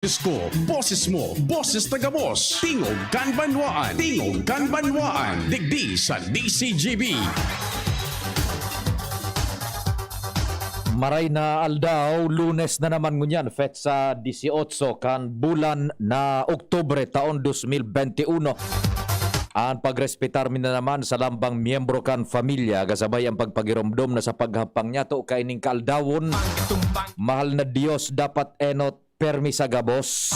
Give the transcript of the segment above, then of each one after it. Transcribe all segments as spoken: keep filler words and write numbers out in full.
Diyos ko, boses mo, boses na gabos. Tingog kan Banwaan, Tingog kan Banwaan, digdi sa D C G B. Maray na aldaw, Lunes na naman ngunyan, petsa dieciocho kan bulan na Oktubre, taon dos mil benti uno. An pagrespetar mi na naman sa lambang miyembro kan pamilya, kasabay an pagpagiromdom na sa paghapang niyato kaining kaaldawon. Mahal na Dios, dapat enot permi sa gabos.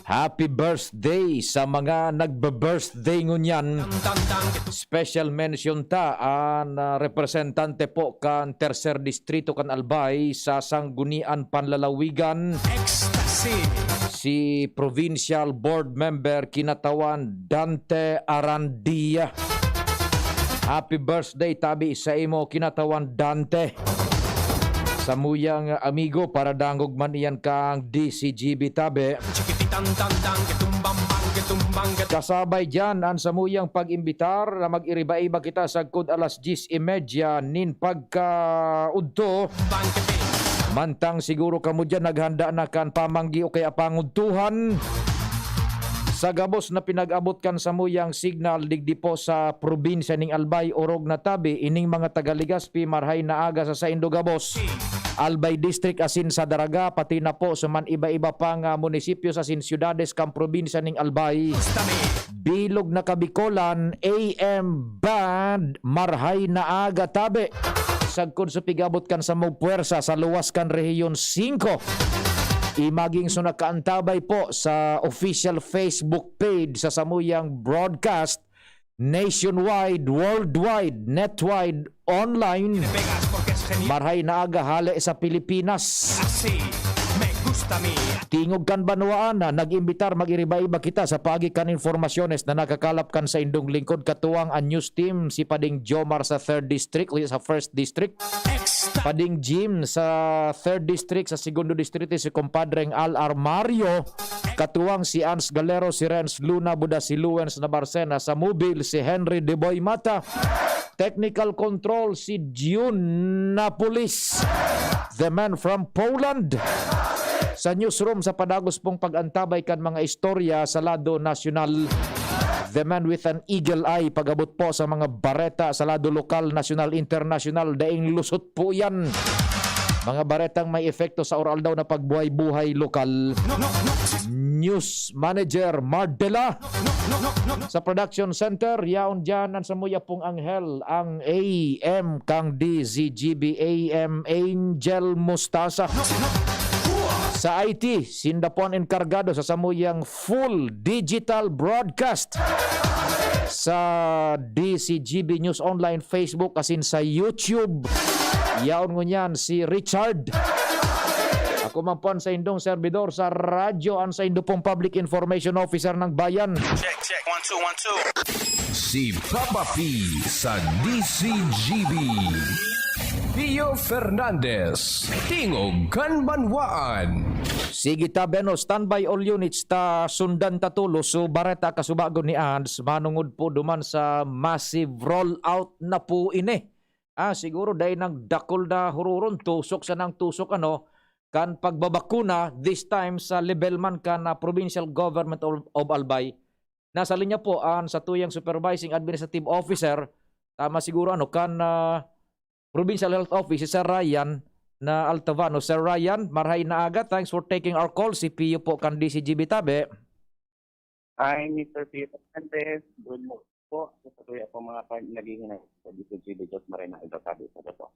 Happy birthday sa mga nagbe-birthday ngunyan. Special mention ta an, ah, representante po kan Tercer Distrito kan Albay sa Sangguniang Panlalawigan, Ecstasy. Si Provincial Board Member kinatawan Dante Arandia. Happy birthday tabi sa imo, kinatawan Dante. Samuyang amigo, para dangog man iyan kang D C G B tabi. Kasabay diyan an samuyang pag-imbitar na mag-iriba-iba kita sagkod alas diyes y media nin pagkaudto. Mantang siguro kamo diyan naghanda na kan pamanggi o kaya pangudtuhan. Sa gabos na pinag-abot kan samuyang signal digdi po sa probinsya ning Albay, orog na tabi, ining mga taga Legazpi, marhay na aga sa saindo gabos. Albay District asin sa Daraga, pati na po sa man iba-iba pang, ah, munisipyo asin syudades kan probinsya ning Albay. Bilog na Kabikolan, A M Band, marhay na aga tabi. Sagkod sa pig-abot kan samong puwersa sa luwas kan Rehiyon singko. Imaging so nakaantabay po sa official Facebook page sa samuyang broadcast, nationwide, worldwide, netwide, online. Marhay na aga hale sa Pilipinas. Tingog kan Banwaan na nag-imbitar, mag-iriba-iba kita sa paagi kan informasyones na nakakalap kan saindong lingkod, katuwang an news team, si Pading Jomar sa Third District o sa First District. Pading Jim sa Third District, sa Segundo Distrito, si Compadreng Al Armario, katuwang si Ans Galero, si Renz Luna, buda si Luens Nabarcena, sa Mobil, si Henry De Boy Mata, technical control, si June Napolis, the man from Poland. Sa newsroom, sa padagos pong pag-antabay kan mga istorya sa lado nasyonal. The man with an eagle eye, pag-abot po sa mga bareta sa lado lokal, nasyonal, internasyonal, daing lusot po yan. Mga baretang may epekto sa oraldaw na pagbuhay-buhay lokal. News Manager Mardela. Sa production center, yaon dyan ang samuya pong anghel, ang A M kang D Z G B, A M Angel Mustasa. Sa I T, sinda po ang enkargado sa samuyang full digital broadcast sa D C G B News Online, Facebook, asin sa YouTube. Yaon ngunyan si Richard. Ako man po ang saindong servidor sa radyo, ang saindo pong public information officer ng bayan. Check, check. One, two, one, two. Si Papa P sa D C G B. Pio Fernandez, Tingog kan Banwaan. Sige ta, Beno, standby all units ta, sundan ta tulos. So, bareta kasubagon ni Ads, manungod po duman sa massive rollout na po ini. Ah, siguro dai nang dakul na huroron, tusok sa nang tusok, ano, kan pagbabakuna, this time sa level man kan, ah, Provincial Government of, of Albay. Nasa linya po ang satuyang supervising administrative officer, tama siguro, ano, kan, ah, Provincial Health Office, si Sir Ryan na Altavano. Sir Ryan, marhay na aga. Thanks for taking our call. Si Pio po kan D C G B tabi. Hi, Mister Pio Fernandez. Good morning po sa tuya po mga pa-, naghihinay sa D C G B. Diyos maray na ito, sabi sa totoo.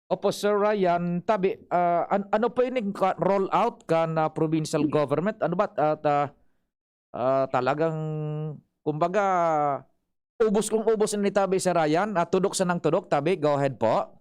Opo, Sir Ryan. Tabi, ah, an-, ano po ining ka-, roll out kan, ah, provincial government? Ano ba, at, ah, ah, talagang, kumbaga, ubos kung ubos ini tabi, Sir Ryan. Ah, tudok sa nang tudok, tabi. Go ahead po.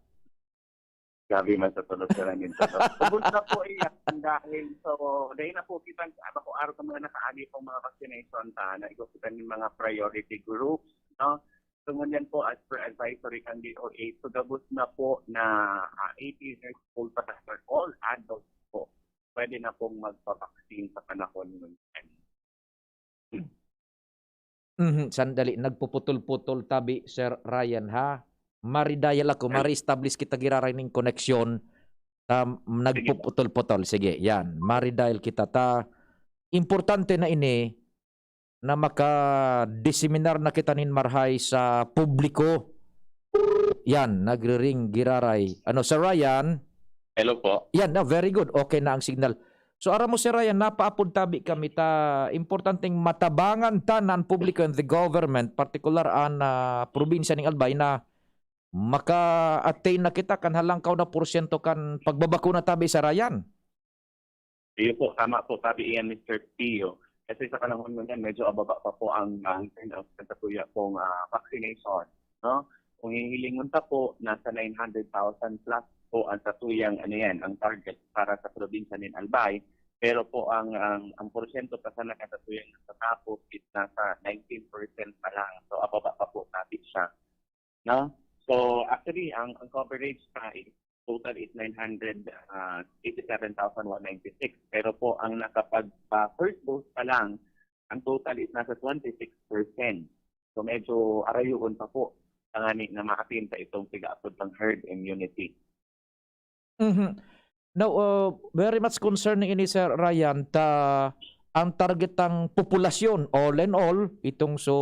Grabe man sa tulog sa langit sa to. Ubos na po iyan dahil so, dahil na po kita, bako araw ka mga nakaagi pong mga vaccination ta, na ikaw kita ng mga priority groups, no? So, ngunyan po, as per advisory kan D O H, so, gabos na po na, ah, eighteen years old pa, all adults po, pwede na pong magpa-vaccine sa panahon ngunyan. Mhm, sandali, nagpuputol-putol tabi, Sir Ryan, ha? Mari-dial ako, mari-establish kita giraray ning koneksyon. Ta, nagpuputol-putol. Sige, yan. Mari-dial kita ta. importante na ini na maka-diseminar na kita nin marahay sa publiko. Yan, nagre-ring giraray. Ano, Sir Ryan? Hello po. Yan, na, very good. Okay na ang signal. So, aram mo, Sir Ryan, napaapod tabi kami ta, importanteng matabangan ta na ang publiko and the government, partikular an, ah, probinsya ning Albay, na maka-attain na kita kan halangkaw na porsyento kan pagbabakuna tabi, Sir Ryan. Iyo po, tama po, sabi iyan, Mister Pio. Kasi sa panahon ngunyan, medyo ababa pa po ang, ang turnout sa satuya pong, ah, vaccination, no? Kung hihilingon ta po, nasa nine hundred thousand plus po ang satuyang, ano yan, ang target para sa probinsya nin Albay. Pero po ang, ang, ang porsyento pa sana kan satuyang natatapos is nasa nineteen percent pa lang. So, ababa pa po tabi siya, no? So, actually, ang, ang coverage pa is total is nine hundred, ah, eighty-seven thousand one ninety-six. Pero po, ang nakapagpa-first dose pa lang, ang total is nasa twenty-six percent. So, medyo arayoon pa po, tangani na ma-attain ta itong pigaapod ng herd immunity. Mhm. Now, uh, very much concerning ini, Sir Ryan, ta ang target ng populasyon, all in all, itong so,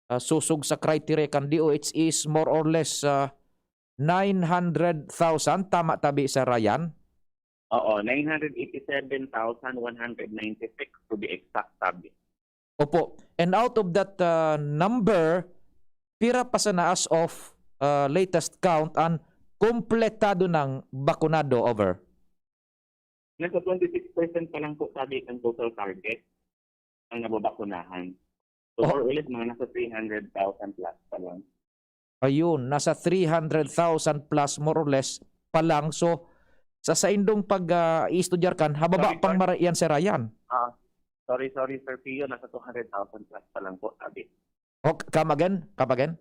ah, susog sa criteria kan D O H is more or less, ah, nine hundred thousand, tama tabi, Sir Ryan? Oo, nine hundred eighty-seven thousand one hundred ninety-six to be exact, sabi. Opo. And out of that, ah, number, pira pa sana as of, ah, latest count an kompletado ng bakunado, over? Nasa twenty-six percent pa lang po, sabi, ang total target ang nababakunahan. So, Oh. more or less, mga nasa three hundred thousand plus pa lang. Ayun, nasa three hundred thousand plus, more or less, pa lang. So, sa saindong pag, ah, i-estudyar kan, hababa Sorry, pang sorry. mara-, yan, Sir Ryan. Ah, sorry, sorry, Sir Pio, nasa two hundred thousand plus pa lang po, sabi. Oh, come again? Come again?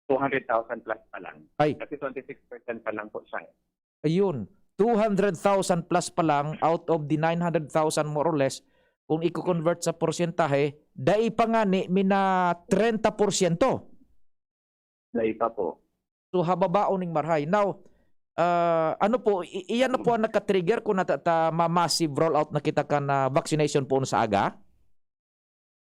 Two hundred thousand plus pa lang. Ay. Kasi twenty-six percent pa lang po siya. Ayun, two hundred thousand plus pa lang out of the nine hundred thousand, more or less, kung i-convert sa porsyentahe, dai pa ngani mina trenta porsyento. Dai pa po. So, hababaon ning marahay. Now, ah, ano po, i-, iyan na po ang nakatrigger kung nata-, ta-, ma-, massive rollout na kita kan, ah, vaccination po sa aga?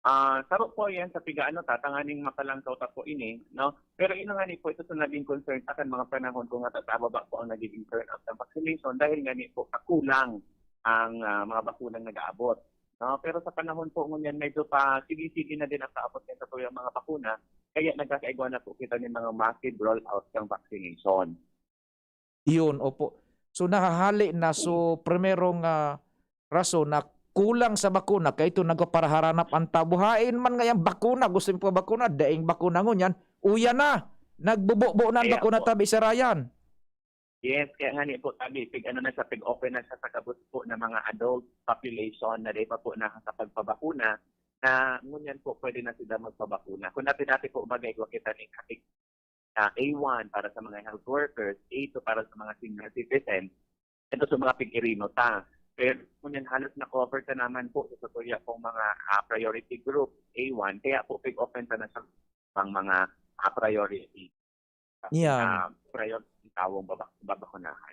Ah, saro po yan sa piga-ano, tatanganing makalangkaw ta po ini, no? Pero ino nga ni po, ito sa naging concern sa akin mga panahon kung natataba po ang nagiging turnout ng vaccination dahil nga ni po kakulang ang, ah, mga bakunang nag-aabot, no? Pero sa panahon po ngunyan, medyo pa sige-sige na din ang kaabot niya sa tuyang mga bakuna, kaya nagkakaigwa na po kita ng mga massive rollout ng vaccination. Yun, opo. So, nahahali na. So, primerong, ah, rason na kulang sa bakuna, kaya ito nagpaparaharanap ang tawo. Hain man ngayang bakuna, gusto yung pabakuna, daing bakuna ngunyan, uya na. Nagbububo na ang Kaya bakuna po. Tabi, Sir Ryan. Yes, kaya nga ni po, sabi, pig ano na siya, pig open na siya sa kabus po ng mga adult population na di pa po nakakapagpabakuna, na ngunyan po pwede na sila magpabakuna. Kung dati-dati po, bagay ko kita ni ating, ah, A one para sa mga health workers, A two para sa mga senior citizens, ito sa mga pig-irino ta. Pero ngunyan halos na-cover ka naman po sa tuya pong mga, ah, priority group, A one, kaya po pig open ta na sa pang mga, ah, priority. Yan. Ah, priority tawong baba, babakunahan.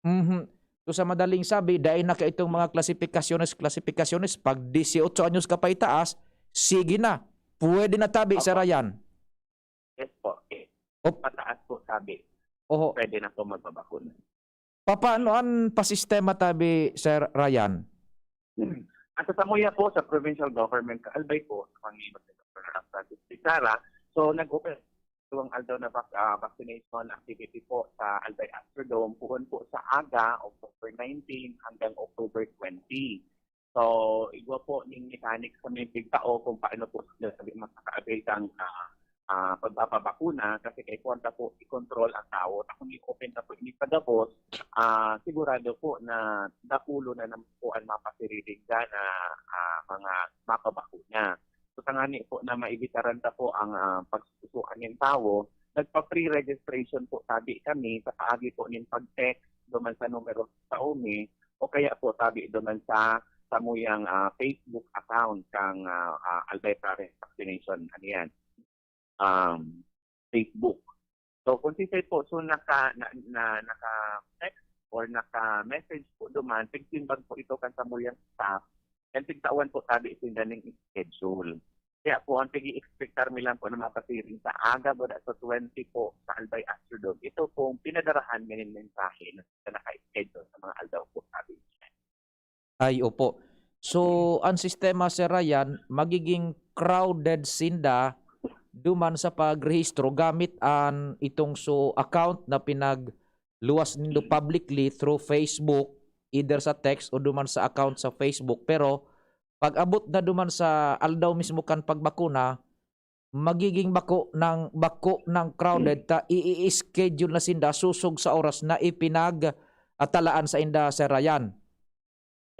Mhm. So, sa madaling sabi, dahil na kaitong mga klasifikasyones, klasifikasyones, pag dieciocho anyos ka pa itaas, sige na. Pwede na Tabi, Sir Opo. Ryan. Yes po. Eh, Op. Pataas po, sabi. Oho. Pwede na po magbabakuna. Papaano ang pasistema Tabi, Sir Ryan? At sa Samuya po, sa provincial government, Albay po, sa Panginoon, Francis Pizarra, so nag-open dalawang aldaw na vac-, ah, vaccination activity po sa Albay Astrodome, puon po sa aga, October nineteen hanggang October twenty. So, igwa po ning mechanics sa may pigtao kung paano po sila sabi makaka-avail kang, ah, ah, pagpapabakuna kasi kay kwarta po i-control ang tao. At kung i-open na po ini sa gabos, ah, sigurado po na dakulo na naman po ang mapasiriring dyan na, ah, mga mapabakuna. So, tangani po na maibitaran ta po ang, ah, pagsusuan ng tao, nagpa-pre-registration po tabi kami sa paagi po nin pag-text duman sa numero sa umi o kaya po tabi duman sa samuyang, ah, Facebook account kang, ah, ah, Albay Province Vaccination, ano yan, um, Facebook. So, kung sisay po, so naka, na, na, naka-text or naka-message po duman, pigsimbag po ito kan samuyang staff Yan, tigtawan po tabi sinda ning schedule. Kaya po, ang pag-i-expectar mi lang po na mapasiring sa aga, buda sa twenty po, sa Albay Astrodome. Ito pong pinadarahan ngayon mensahe na naka-schedule sa mga aldaw po, sabi. Ay, opo. So, ang sistema, Sir Ryan, magiging crowded sinda duman sa pagrehistro gamit an itong so account na pinagluwas nindo publicly through Facebook, either sa text o duman sa account sa Facebook. Pero pag-abot na duman sa aldaw mismo kan pagbakuna, magiging bako ng, bako ng crowded ta i-schedule na sinda sosog sa oras na ipinagtalaan sainda, Sir Ryan.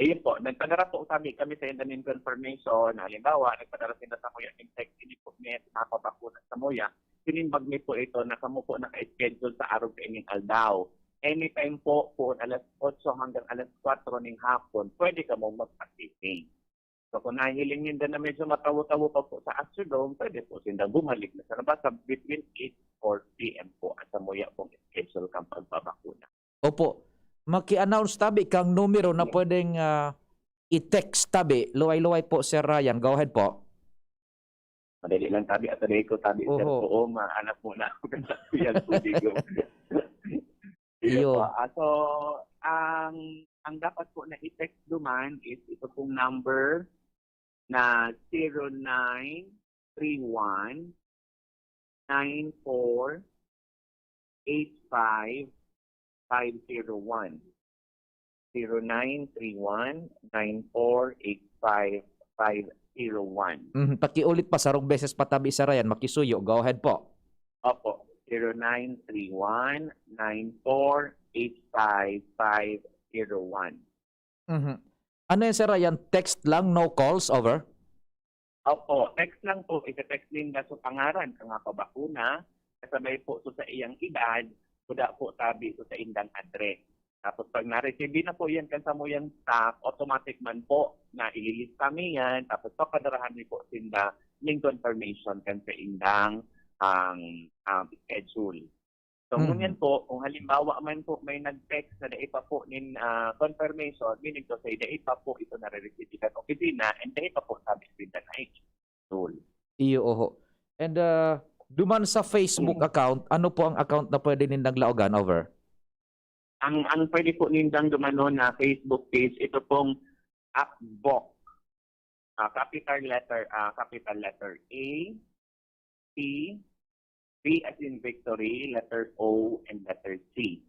Ayun po, nagpadara po kami, kami sa inda nin confirmation. Halimbawa, nagpadara sinda samuya nin text, ini po may mapabakuna samuya. Sinimbag mi po ito na kamo po naka-schedule sa arog kaining aldaw. Anytime po, po alas otso hanggang alas kwatro ning hapon, pwede kamo magpasiring. So, kung nahihiling ninda na medyo matawo-tawo pa po sa Astrodome, pwede po sinda bumalik na sa labas sa between eight or four P M po at samuya pong schedule kang pagbabakuna. Opo. Maki-announce tabi kang numero na pwedeng ah, i-text tabi. Luway-luway po, Sir Ryan. Go ahead po. Madali lang tabi at aray ko tabi, sir. Oho. Oo, mahanap muna ako ng sakyan po, digo. Iyo. Ah, so, ang, ang dapat po na i-text duman is ito pong number na zero nine three one nine four eight five five zero one. Zero nine three one nine four eight five five zero one. Mhm. Pakiulit pa, sarong beses pa tabi, Sir Ryan, makisuyo. Go ahead po. Opo, zero nine three one nine four eight five five zero one. Mhm. Ano yan, Sir Ryan? Text lang, no calls, over? Opo, text lang po. Ika-text ninda so pangaran, kang mapabakuna, kasabay po so sa iyang edad, kuda po tabi so sa indang address. Tapos pag na-receive na po yan kan samuyang staff, automatic man po na ililista mi yan, tapos papadarahan mi po sinda ning confirmation kan sa indang ang, um, schedule. So, Mhm. ngunyan po, kung halimbawa man po may nag-text na dai pa po nin, ah, confirmation, meaning to say, dai pa po ito nare-receive kan opisina, and dai pa po sabi sa indang schedule. Iyo, oho. And ah, duman sa Facebook Mm. account, ano po ang account na pwede nindang laogan, over? Ang, ang pwede po nindang dumanon na Facebook page, ito pong Akbok. Ah, capital letter, ah, capital letter A, T, V as in victory, letter O, and letter C.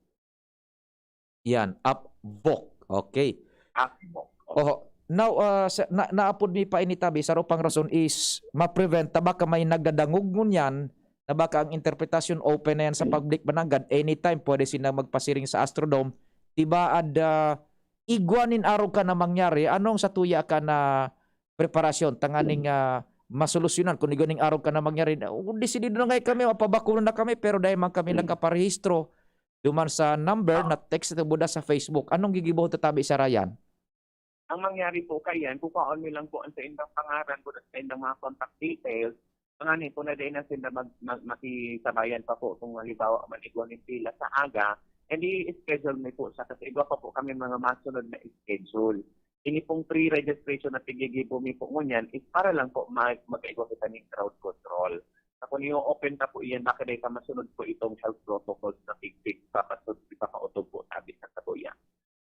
Yan, Akbok. Okay. Akbok. Oho. Now, ah, sa, na, naapod mi pa ini tabi, saro pang rason is ma-prevent ta baka may nagdadangog ngunyan na baka ang interpretasyon open na yan sa public mananggad, anytime pwede sila magpasiring sa Astrodome. Tibaad, ah, igwa nin arog ka na mangyari, anong sa tuya ka na preparasyon tanganing ah, masolusyonan kung igwa ning arog ka na mangyari? O, desidido na ngay kami, mapabakuna na kami, pero dahil man kami nakaparehistro duman sa number na text ito buda sa Facebook. Anong gigibohon ta tabi, Sir Ryan? Ang mangyari po kayan, kukuhaon mi lang po ang sa indang pangaran, po sa indang mga contact details. Ang ani po na dahil na sila mag, mag, makisabayan pa po kung halimbawa man igwa ning pila sa aga, and i-schedule mi po siya kasi igwa pa po kami mga masunod na schedule. Ini pong pre-registration na pigigibo mi po ngunyan is para lang po mag, mag-igwa kita ning crowd control. Sa kung i-open ta po iyan, baka dahil ka masunod po itong health protocols na pigpig, ipapasod, ipapautob po tabi sa kabuya.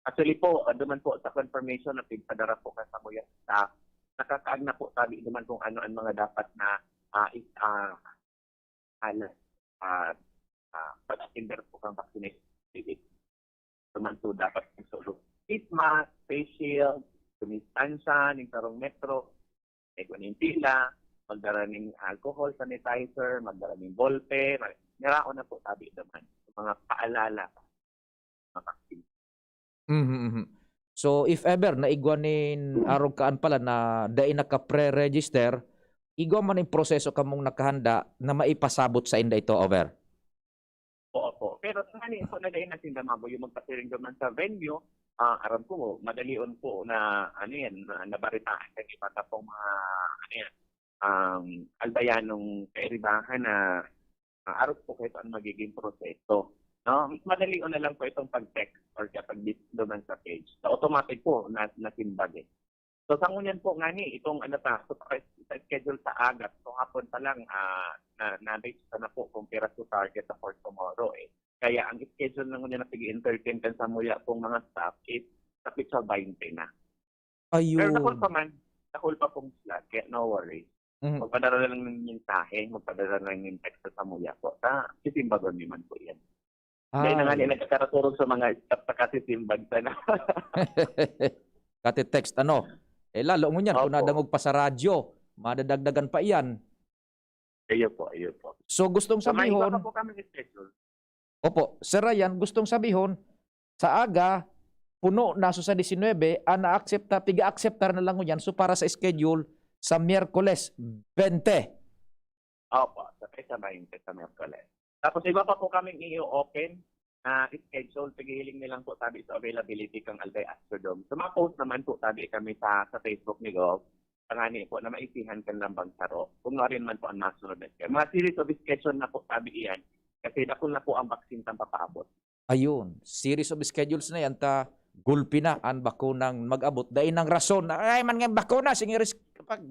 Actually po, ah, duman po sa confirmation na pigpadara po ka sa muyang staff, nakakaag na po tabi duman kung ano ang mga dapat na, ah, is, ah, alas, ah, ah, pag-attender po kang vaccination. Duman po dapat ang solo. Face mask, face shield, dumistansya, ning sarong metro, may kuning pila, magdara ning alcohol, sanitizer, magdara ning bolpe, mag-, niraon na po tabi duman. Mga paalala. Mga vaccine. Mhm, mhm. So, if ever na igwa nin arog kaan pala na dai naka-pre-register, igwa man ning proseso kamong nakahanda na maipasabot sa inda ito, over? Oo po. Pero tanganing po na dai na sinda mabuyo magpasiring duman sa venue. Ah, aram ko, madalion po na, ano yan, na, nabaritaan kan iba ta pong mga, ano yan, um, Albayanong kairibahan na, ah, arog po kayo ang magiging proseso. No? Mas madalion na lang po itong pag-text or kapag duman sa page. So, automatic po na nasimbag eh. So, sa ngunyan po ngani, itong ano ta, so, pa-, sa schedule sa aga, so hapon pa lang, ah, na, na-reach ko na po kung pira so target na for tomorrow eh. Kaya ang schedule na ngunyan na pag-entertain kan samuya pong mga staff is sa petsa baynte na. Pero dakul Ayun. pa man, dakul pa pong slot, kaya no worries. Mhm. Magpadara na lang ng mensahe, magpadara na lang ng text sa samuya po. Ta, sisimbagon niyo man po yan. Dahil na nga Ay. nagkakaraturog sa mga staff na kasi simbag sana. Kati text, ano? Eh, lalo ngunyan, kung Opo. nadangog pa sa radyo, madadagdagan pa iyan. Iyo po, iyo po. So, gustong So, may iba sabihon, pa po kami schedule. Opo, Sir Ryan, gustong sabihon, sa aga, puno na, so sa disinwebe, ang na-accepta, piga-acceptar na lang ngunyan. So, para sa schedule, sa Miyerkules, bente. Opo, sa petsa baynte sa Miyerkules. Tapos iba pa po kaming i-open na schedule, paghihiling nilang po tabi sa availability kang Albay Astrodome. So, ma-post naman po tabi kami sa, sa Facebook ni Gov. Tangani po na maisihan kan lambang saro. Kung ano rin man po ang masunod na schedule. Mga series of schedule na po tabi iyan. Kasi dakul na po ang vaccine tang papaabot. Ayun, series of schedules na yan, ta gulpi na an bakunang mag-abot. Dai nang rason na, "Ay, man nga bakuna, sige, ris-, kapag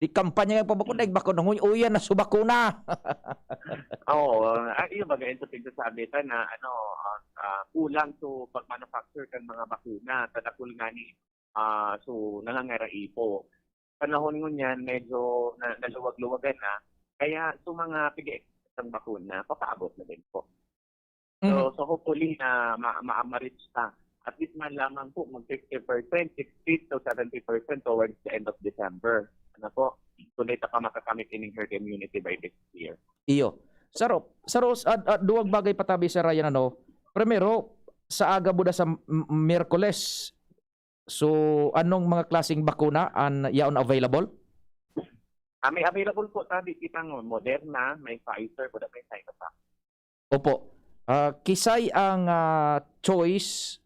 di kampanya nga pabakuna, bakuna, nguy, uyan na so bakuna." Oo, ah, iyo baga yung sa pagsasabi ta na ano, ah, ah, kulang so pag-manufacture kan mga bakuna, tadakul nga ni, ah, so nangangaraipo. Panahon ngunyan, medyo na, naluwag-luwagan na, kaya so mga pig-expect ng bakuna, papaabot na din po. So, Mhm. so hopefully na ma, ma, ma-reach ta. At least man lamang po, mag fifty percent, sixty to seventy percent towards the end of December. Ano po? Kung dito ka makakamit ining herd immunity by next year. Iyo. Saro, saro, s- ad, ad, duwag bagay pa tabi, Sir Ryan, ano? Primero, sa aga buda sa m- m- Miyerkules, so, anong mga klaseng bakuna an yaon available? Ah, may available po tabi kita ng Moderna, may Pfizer, kuda may Sinovac. Opo. Ah, kisay ang ah, choice,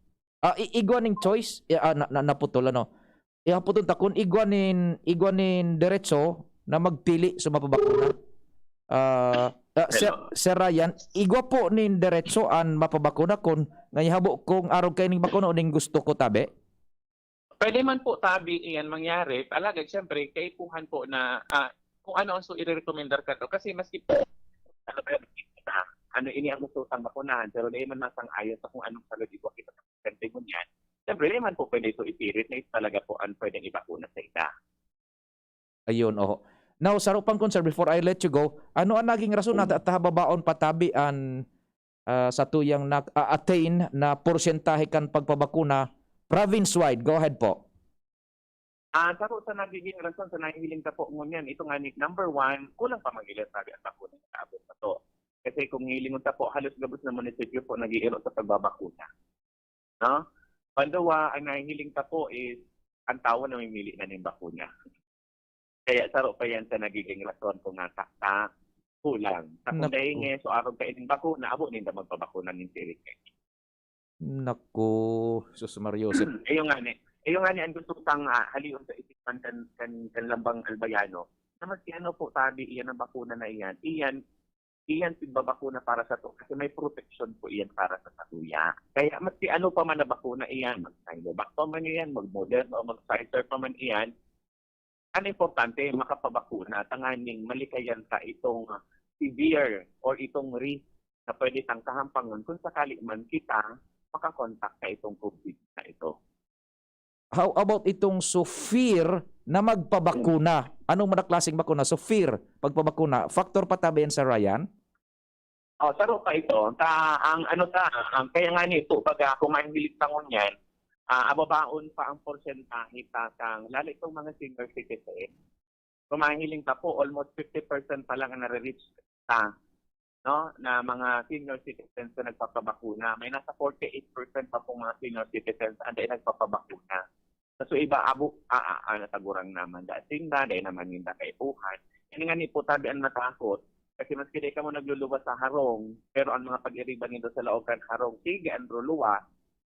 ah, i- igwa ning choice, i- ah, na, na, naputol, ano? Ihaputon ta kun igwa nin, igwa nin derecho na magpili sa mapabakuna. Ah, ah, Sir, Hello. Sir Ryan, igwa po nin derecho an mapabakuna kun ngayhabo kung arog kaining bakuna o ning gusto ko tabi? Pwede man po tabi iyan mangyari. Alagad, siyempre, kaipuhan po na ah, kung ano ang so irerekomendar ka to. Kasi maski po, ano, pero, ah, ano ini ang gusto tang bakunahan, pero di man masang-ayon sa kung anong salud igwa kita sa presidente ngunyan. Siyempre, di man po pwede ito ipilit na ito talaga po ang pwedeng ibakuna sa ita. Ayun, oho. Now, saro pang concern, before I let you go, ano ang naging rason na ta- tahababaon patabi an ah, sa tuyang na-attain na porsyentahe kan pagpabakuna province-wide? Go ahead po. Ah, saro sa nagiging rason sa nahihiling ta po ngunyan, ito nga ni number one, kulang pa man gila sabi ang bakuna sa abot na to. Kasi kung hilingon ta po, halos gabos na munisipyo po nag-iiro sa pagbabakuna. No? Panduwa, ang nahihiling ta po is ang tawo namimili na ning bakuna. Kaya saro pa yan sa nagiging rason kung nga ta, ta, kulang. Sa kung Naku. Dahil ngayon, so arog ka ining bakuna, abo ninda magpabakuna ning siring. Naku, sus Mariosep. Iyo nga ni. Iyo nga ni ang gusto kang ah, halion sa isipan kan, kan, kan lambang Albayano. Na maski ano po, tabi, iyan ang bakuna na iyan. Iyan, iyan tigbabakuna para sa to kasi may protection po iyan para sa satuya. Kaya maski ano pa man na bakuna iyan, mag-Sinovac pa man iyan, mag-Moderna o mag-Pfizer pa man iyan, ang importante, makapabakuna, tanganing malikayan ta itong severe or itong risk na pwede tang kahampangon kung sakali man kita makakontak sa itong COVID na ito. How about itong so fear na magpabakuna? Anong mga klaseng bakuna? So fear, pagpabakuna. Factor pa tabi yan, Sir Ryan? Oh, saro pa ito. Ta, ang ano ta, ang kaya nga nito, baga, kung mahihilig tangon yan, ah, ababaon pa ang porsyentahe ta kang, lalo itong mga senior citizen. Kung mahihiling ta po, almost fifty percent pa lang ang nare-reach ta, no, na mga senior citizens na nagpapabakuna. May nasa forty-eight percent pa pong mga senior citizens ang dahil nagpapabakuna. Sa so iba, abo, ah, ah, ah, natagurang naman dahil sinda, dahil naman ninda kaipuhan. Yan nga ni po tabi ang natakot. Kasi maski di ka mo nagluluwas sa harong, pero ang mga pag-iriba nindo sa laog kan harong, sige, ang ruluwa,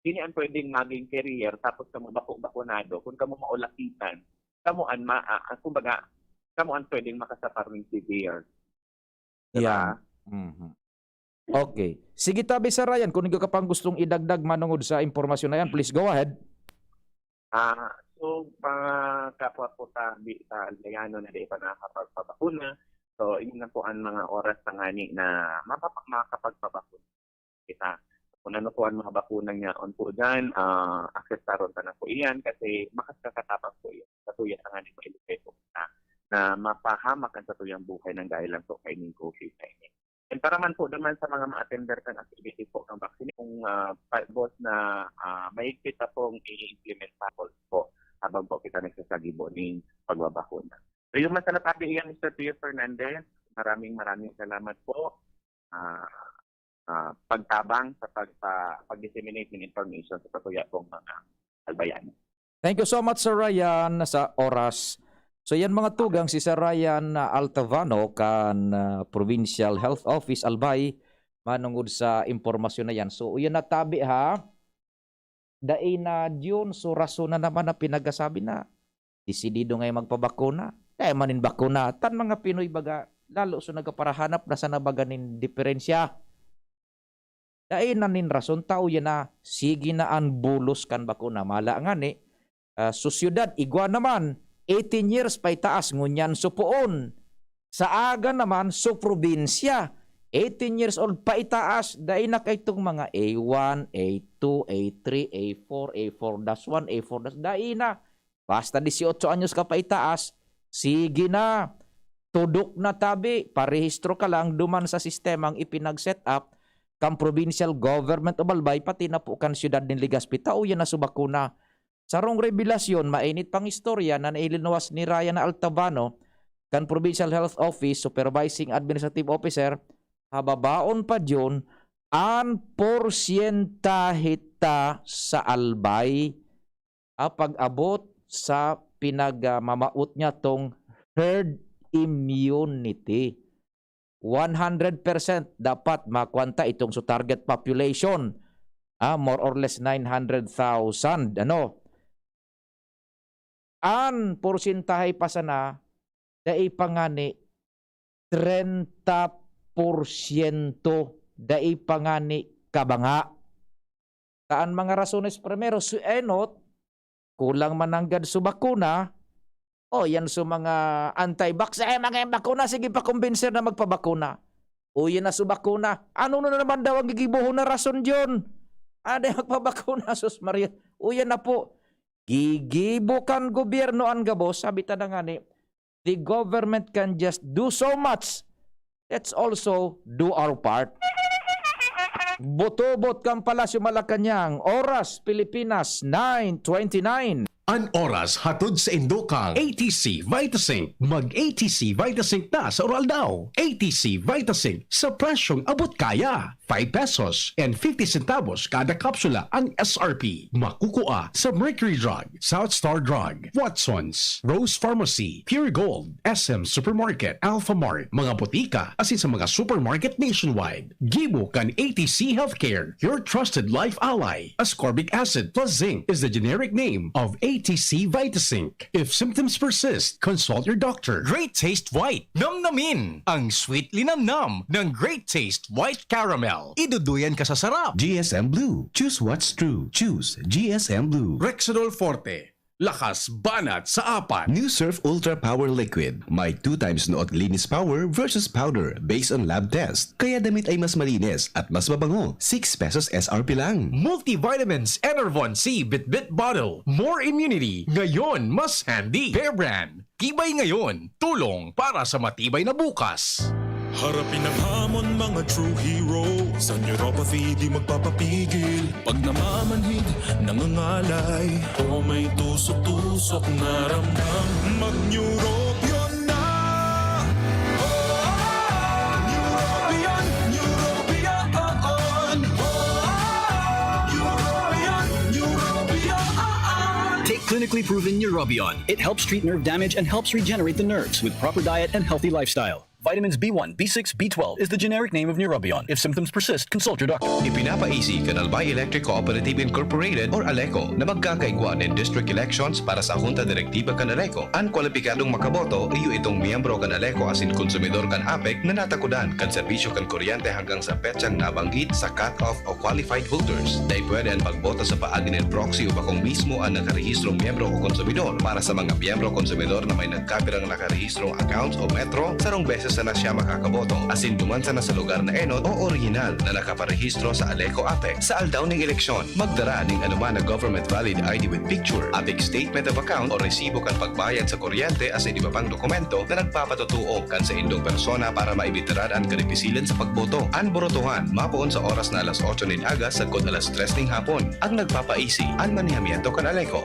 ini ang pwedeng maging carrier, tapos kamo bako-bakonado, kung kamo maulakitan, kamo ang ma-, ah, ah, kumbaga, kamo ang pwedeng makasapar ng severe. Diba? Yan. Mhm. Okay. Sige, tabi, Sir Ryan, kung ikaw ka pang gustong idagdag manungod sa impormasyon na yan, please go ahead. Ah, So, mga kapwa po tabi sa Albayano na di pa nakakapagpabakuna, so, ini na po ang mga oras na ngani na mapapa-, makakapagpabakuna kita. Kung ano po ang mga bakuna niya on po dyan, ah, akseptaron ta na po iyan kasi makakakatabang po iyan. Sa tuya na ngani mailipay po kita na mapahamak ang satuyang buhay ng dahil lang po kaining COVID nineteen. And para man po naman sa mga ma-attender kan activity po ng vaccine, kung, ah, pa-, boss na, ah, mahigpit na pong i-implement po habang po kita nagsasagibo ning pagbabakuna. So, yun man sana tabi iyan, Mister Pio Fernandez. Maraming, maraming salamat po. Ah, ah, pagtabang sa pagpa-, pag-disseminate ng information sa patuya pong mga Albayano. Thank you so much, Sir Ryan, sa oras. So, yan mga tugang si Sir Ryan, ah, Altavano kan, ah, Provincial Health Office, Albay, manungod sa impormasyon na yan. So, yan natabi ha. Dai na June, so rason na naman na pinagasabi na desidido ngay magpabakuna. Kaya man nin bakuna, tan mga Pinoy baga, lalo so nagaparahanap na sana baga nin diferensya. Dai na nin rason, tao yan na, sige na an bulos kan bakuna. Mala ngani, ah, sa syudad, igwa naman, eighteen years pa itaas, ngunyan supoon. Sa aga naman, sa probinsya, eighteen years old pa itaas, dai na kaitong mga A one, A two, A three, A four, A four dash one, A four dash, dai na. Basta dieciocho anyos ka pa itaas, sige na. Tudok na tabi, parehistro ka lang duman sa sistemang ipinag-set up kan provincial government o balbay, pati na po kan siyudad nin Legazpi, tao yan na subako na. Sarong rebelasyon, mainit pang istorya na nailinuwas ni Ryan Altavano kan Provincial Health Office Supervising Administrative Officer, hababaon pa diyon an porsyentahe ta sa Albay, ah, pag-abot sa pinagmamaot niya tong herd immunity. One hundred percent dapat makuan ta itong sa target population, ah, more or less nine hundred thousand, ano. An porsyentahe pa sana, dai pa ngani treinta porsyento, dai pa ngani kabanga. Ta an mga rasones primero, si enot, kulang man nanggad sa bakuna, o yan sa mga anti-vax, "Eh, mga bakuna, sige pakumbinser na magpabakuna." O yan na sa bakuna, ano na naman daw ang gigibohon na rason diyon? Ano yung magpabakuna, Sus Maria? O yan na po, gigibo kan gobyerno an gabos, sabi ta na ngani, the government can just do so much. Let's also do our part. Butobot kan Palasyo Malacañang, oras Pilipinas, nine twenty-nine. An oras hatod sa indo kang A T C Vitazinc. Mag A T C Vitazinc na sa Uraldaw. A T C Vitazinc sa presyong abot kaya. Five pesos and fifty centavos kada kapsula ang S R P. Makukua sa Mercury Drug, South Star Drug, Watsons, Rose Pharmacy, Pure Gold, S M Supermarket, Alphamart, mga botika, asin sa mga supermarket nationwide. Gibo kan A T C Healthcare, your trusted life ally. Ascorbic acid plus zinc is the generic name of A T C Vitazinc. If symptoms persist, consult your doctor. Great Taste White. Namnamin ang sweet linamnam ng Great Taste White Caramel. Iduduyan ka sa sarap. G S M Blue. Choose what's true. Choose G S M Blue. Rexidol Forte. Lakas banat sa apat. New Surf Ultra Power Liquid. May two times Noot Linis Power versus Powder based on lab test. Kaya damit ay mas malinis at mas mabango. Six pesos S R P lang. Multivitamins Enervon C Bitbit Bottle. More immunity. Ngayon, mas handy. Bear Brand. Tibay ngayon. Tulong para sa matibay na bukas. Harapin ang hamon, mga true hero. Sa neuropathy, di magpapapigil. Pag namamanhid, nangangalay. O may tusok-tusok na ramdam. Mag-Neurobion na! Oh, Neurobion, Neurobion, oh, oh. Neurobion, Neurobion, oh, oh. Take clinically proven Neurobion. It helps treat nerve damage and helps regenerate the nerves with proper diet and healthy lifestyle. Vitamins B one, B six, B twelve is the generic name of Neurobion. If symptoms persist, consult your doctor. Ipinapaisi kan Albay Electric Cooperative Incorporated or ALECO na magkakaigwa nin district elections para sa Junta Direktiba kan ALECO. An kwalipikadong makaboto iyo itong miyembro kan ALECO asin konsumidor kan APEC na natakodan kan serbisyo kan kuryente hanggang sa petsang nabanggit sa cut-off o qualified holders. Dai pwede an pagboto sa paagi nin proxy o bakong mismo an nakarehistrong miyembro o konsumidor. Para sa mga miyembro o konsumidor na may nagkapirang nakarehistrong accounts o Metro, sarong beses sana siya makakaboto, asin duman sana sa lugar na enot o orihinal na nakaparehistro sa ALECO APEC. Sa aldaw nin eleksyon, magdara nin anoman na government valid I D with picture, APEC statement of account o resibo kan pagbayad sa kuryente asin iba pang dokumento na nagpapatotoo kan saindong persona para maibitaran an karipisilan sa pagboto. An borotohan mapoon sa oras na alas otso nin aga sagkod alas tres nin hapon. Ang nagpapaisi, an manehamiento kan ALECO.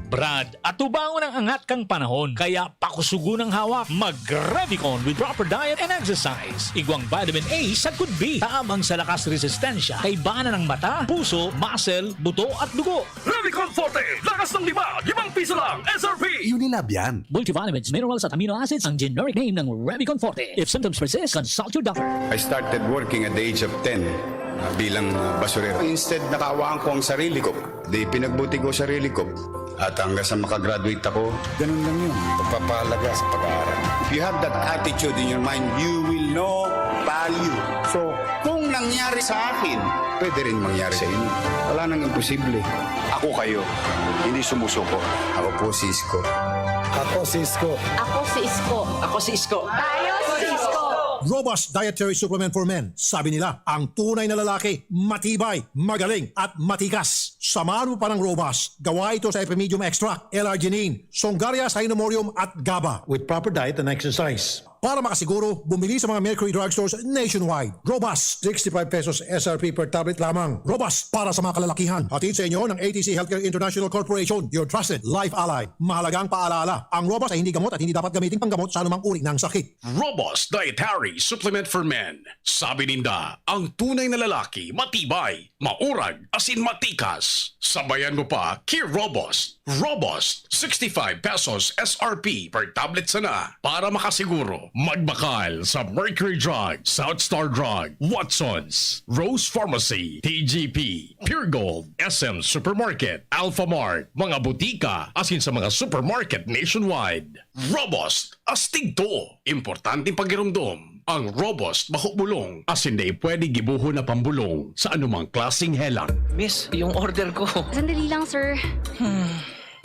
Brad, atubangon ang angat kan panahon, kaya pakusugon ang hawak. Mag-Revicon with proper diet and exercise. Igwang vitamin A sagkod B, tabang sa lakas resistensya, kaibanan ng mata, puso, muscle, buto at dugo. Revicon Forte, lakas ng lima, limang piso lang, S R P. Unilab yan. Multivitamins, minerals at amino acids ang generic name ng Revicon Forte. If symptoms persist, consult your doctor. I started working at the age of ten, ah, bilang, ah, basurero. Instead, nakaawaan ko ang sarili ko. Di pinagbuti ko sarili ko. At hanggang sa makagraduate ako, ganun lang yun. Pagpapahalaga sa pag-aaral. If you have that attitude in your mind, you will know value. So, kung nangyari sa akin, pwede rin mangyari sa inyo. Wala nang imposible. Ako kayo, hindi sumusuko. Ako po si Isko. Ako si Isko. Ako si Isko. Ako si Isko. Tayo si Isko. Robust Dietary Supplement for Men. Sabi nila, ang tunay na lalaki, matibay, magaling, at matikas. Samahan mo pa ng Robust. Gawa ito sa Epimedium Extract, L-arginine, Songaria Cynomorium at GABA. With proper diet and exercise. Para makasiguro, bumili sa mga Mercury Drugstores nationwide. Robust, sixty-five pesos S R P per tablet lamang. Robust, para sa mga kalalakihan. Hatid sa inyo ng A T C Healthcare International Corporation, your trusted life ally. Mahalagang paalaala, ang Robust ay hindi gamot at hindi dapat gamitin panggamot sa anumang uri ng sakit. Robust Dietary Supplement for Men. Sabi ninda, ang tunay na lalaki, matibay, maurag, asin matikas. Sabayan mo pa ki Robust. Robust, sixty-five pesos S R P per tablet sana. Para makasiguro, magbakal sa Mercury Drug, South Star Drug, Watsons, Rose Pharmacy, T G P, Pure Gold, S M Supermarket, Alphamart, mga butika, asin sa mga supermarket nationwide. Robust, astig to. Importanteng pagiromdom. Ang Robust, bako bulong, asin dai pwede gibohon na pambulong sa anumang klaseng helang. Miss, yung order ko. Sandali lang, sir.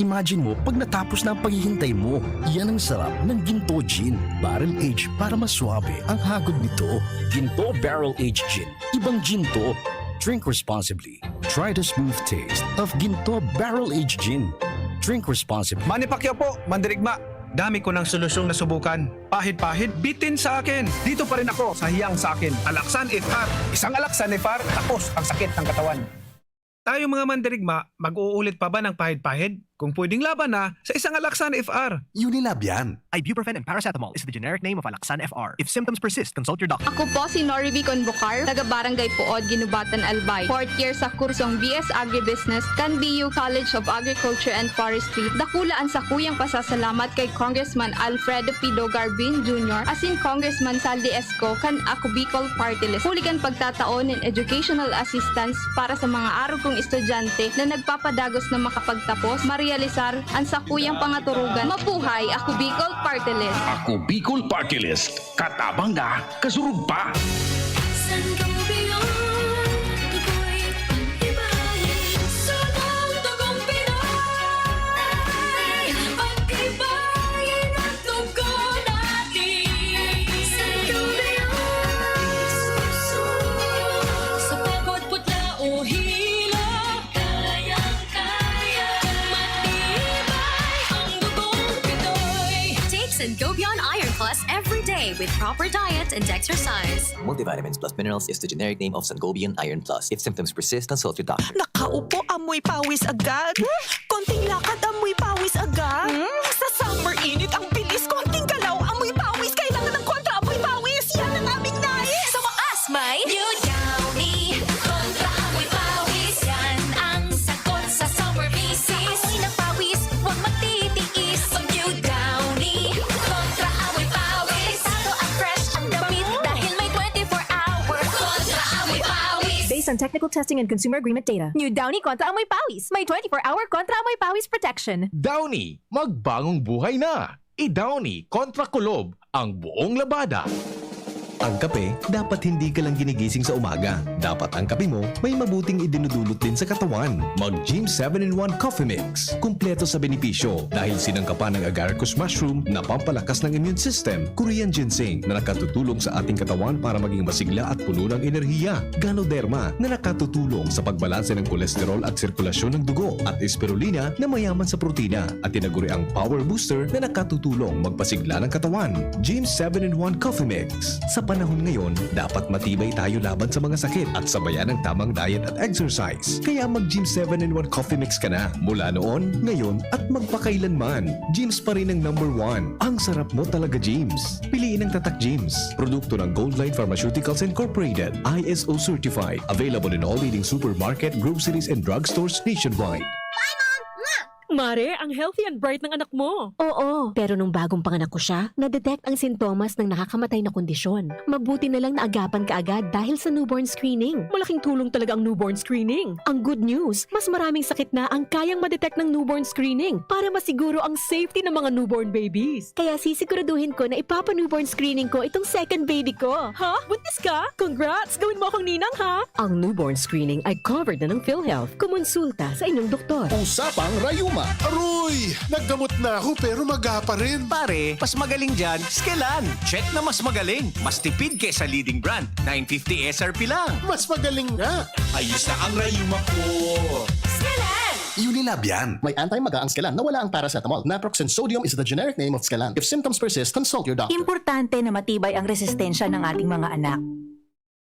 Imagine mo, pag natapos na ang paghihintay mo, yan ang sarap ng Ginto Gin. Barrel aged para mas suabe ang hagod nito. Ginto Barrel Aged Gin. Ibang gin to. Drink responsibly. Try the smooth taste of Ginto Barrel Aged Gin. Drink responsibly. Manny Pacquiao po, mandirigma. Dami ko ng solusyong nasubukan. Pahid-pahid, bitin sa akin. Dito pa rin ako sa hiyang sa akin. Alaxan F R. Isang Alaxan F R, tapos ang sakit ng katawan. Tayo mga mandirigma, mag-uulit pa ba ng pahid-pahid? Kung pwedeng laban na, sa isang Alaxan F R. Unilab yan. Ibuprofen and paracetamol is the generic name of Alaxan F R. If symptoms persist, consult your doctor. Ako po si Norivi Convocar, taga Barangay Puod, Guinobatan, Albay. Fourth year sa kursong B S Agribusiness kan B U College of Agriculture and Forestry. Dakula an sakuyang pasasalamat kay Congressman Alfredo Pido Garbin Junior asin Congressman Saldi Esco kan Ako Bicol Party List. Huli kan pagtatao nin educational assistance para sa mga arog kong estudyante na nagpapadagos na makapagtapos, marealisar an sakuyang pangaturugan. Mabuhay Ako Bicol Party List! Ako Bicol Party List. Katabang na, kasurog pa. Sangobion, tukoy, pag-ibahin, sunod tugong Pinoy. Pag-ibahin ang tugon natin. Sangobion, sa pagod, putla o hilo. Kayang-kaya, matibay ang dugong Pinoy. Take Sangobion Iron Plus every day with proper diet and exercise. Multivitamins plus minerals is the generic name of Sangobion Iron Plus. If symptoms persist, consult your doctor. Nakaupo, amoy pawis agad. Konting lakad, amoy pawis agad. Hmm? Sa summer init, ang bilis. Konting galaw, amoy pawis. Kailangan ng kontra amoy pawis. Yan ang aming nais. Sa wakas, may New Downy. Kontra amoy pawis. Yan ang sagot sa summer misis. Amoy ng pawis, huwag magtitiis. Pag New Downy. Kontra amoy pawis. Apektado ang fresh on technical testing and consumer agreement data. New Downy Kontra Amoy Pawis. May twenty-four hour Kontra Amoy Pawis protection. Downy, magbagong buhay na! I-Downy kontra kulob ang buong labada. Ang kape, dapat hindi ka lang ginigising sa umaga. Dapat ang kape mo may mabuting idinudulot din sa katawan. Mag Gym seven in one Coffee Mix. Kumpleto sa benepisyo dahil sinangkapan ng agaricus mushroom na pampalakas ng immune system, Korean ginseng na nakatutulong sa ating katawan para maging masigla at puno ng enerhiya, Ganoderma na nakatutulong sa pagbalanse ng kolesterol at sirkulasyon ng dugo, at Spirulina na mayaman sa protina at tinaguriang power booster na nakatutulong magpasigla ng katawan. Gym seven in one Coffee Mix. Sa panahon ngayon, dapat matibay tayo laban sa mga sakit at sabayan ng tamang diet at exercise. Kaya mag Gym seven in one Coffee Mix ka na. Mula noon, ngayon, at magpakailanman, Gym's pa rin ang number one. Ang sarap mo talaga, Gym's. Piliin ang Tatak Gym's. Produkto ng Goldline Pharmaceuticals Incorporated. I S O certified. Available in all leading supermarket, groceries, and drugstores nationwide. Mare, ang healthy and bright ng anak mo. Oo, pero nung bagong panganak ko siya, na-detect ang sintomas ng nakakamatay na kondisyon. Mabuti na lang naagapan kaagad dahil sa newborn screening. Malaking tulong talaga ang newborn screening. Ang good news, mas maraming sakit na ang kayang ma-detect ng newborn screening para masiguro ang safety ng mga newborn babies. Kaya sisiguraduhin ko na ipapa-newborn screening ko itong second baby ko. Ha? Buntis ka? Congrats! Gawin mo akong ninang, ha? Ang newborn screening ay covered na ng PhilHealth. Kumonsulta sa inyong doktor. Usapang Rayuma. Aroy! Naggamot na ako pero maga pa rin. Pare, mas magaling dyan, Skelan. Check na mas magaling. Mas tipid kesa leading brand. nine fifty S R P lang. Mas magaling nga. Ayos na ang rayuma ko. Skelan! Unilab yan. May anti-maga ang Skelan na wala ang paracetamol. Naproxen sodium is the generic name of Skelan. If symptoms persist, consult your doctor. Importante na matibay ang resistensya ng ating mga anak.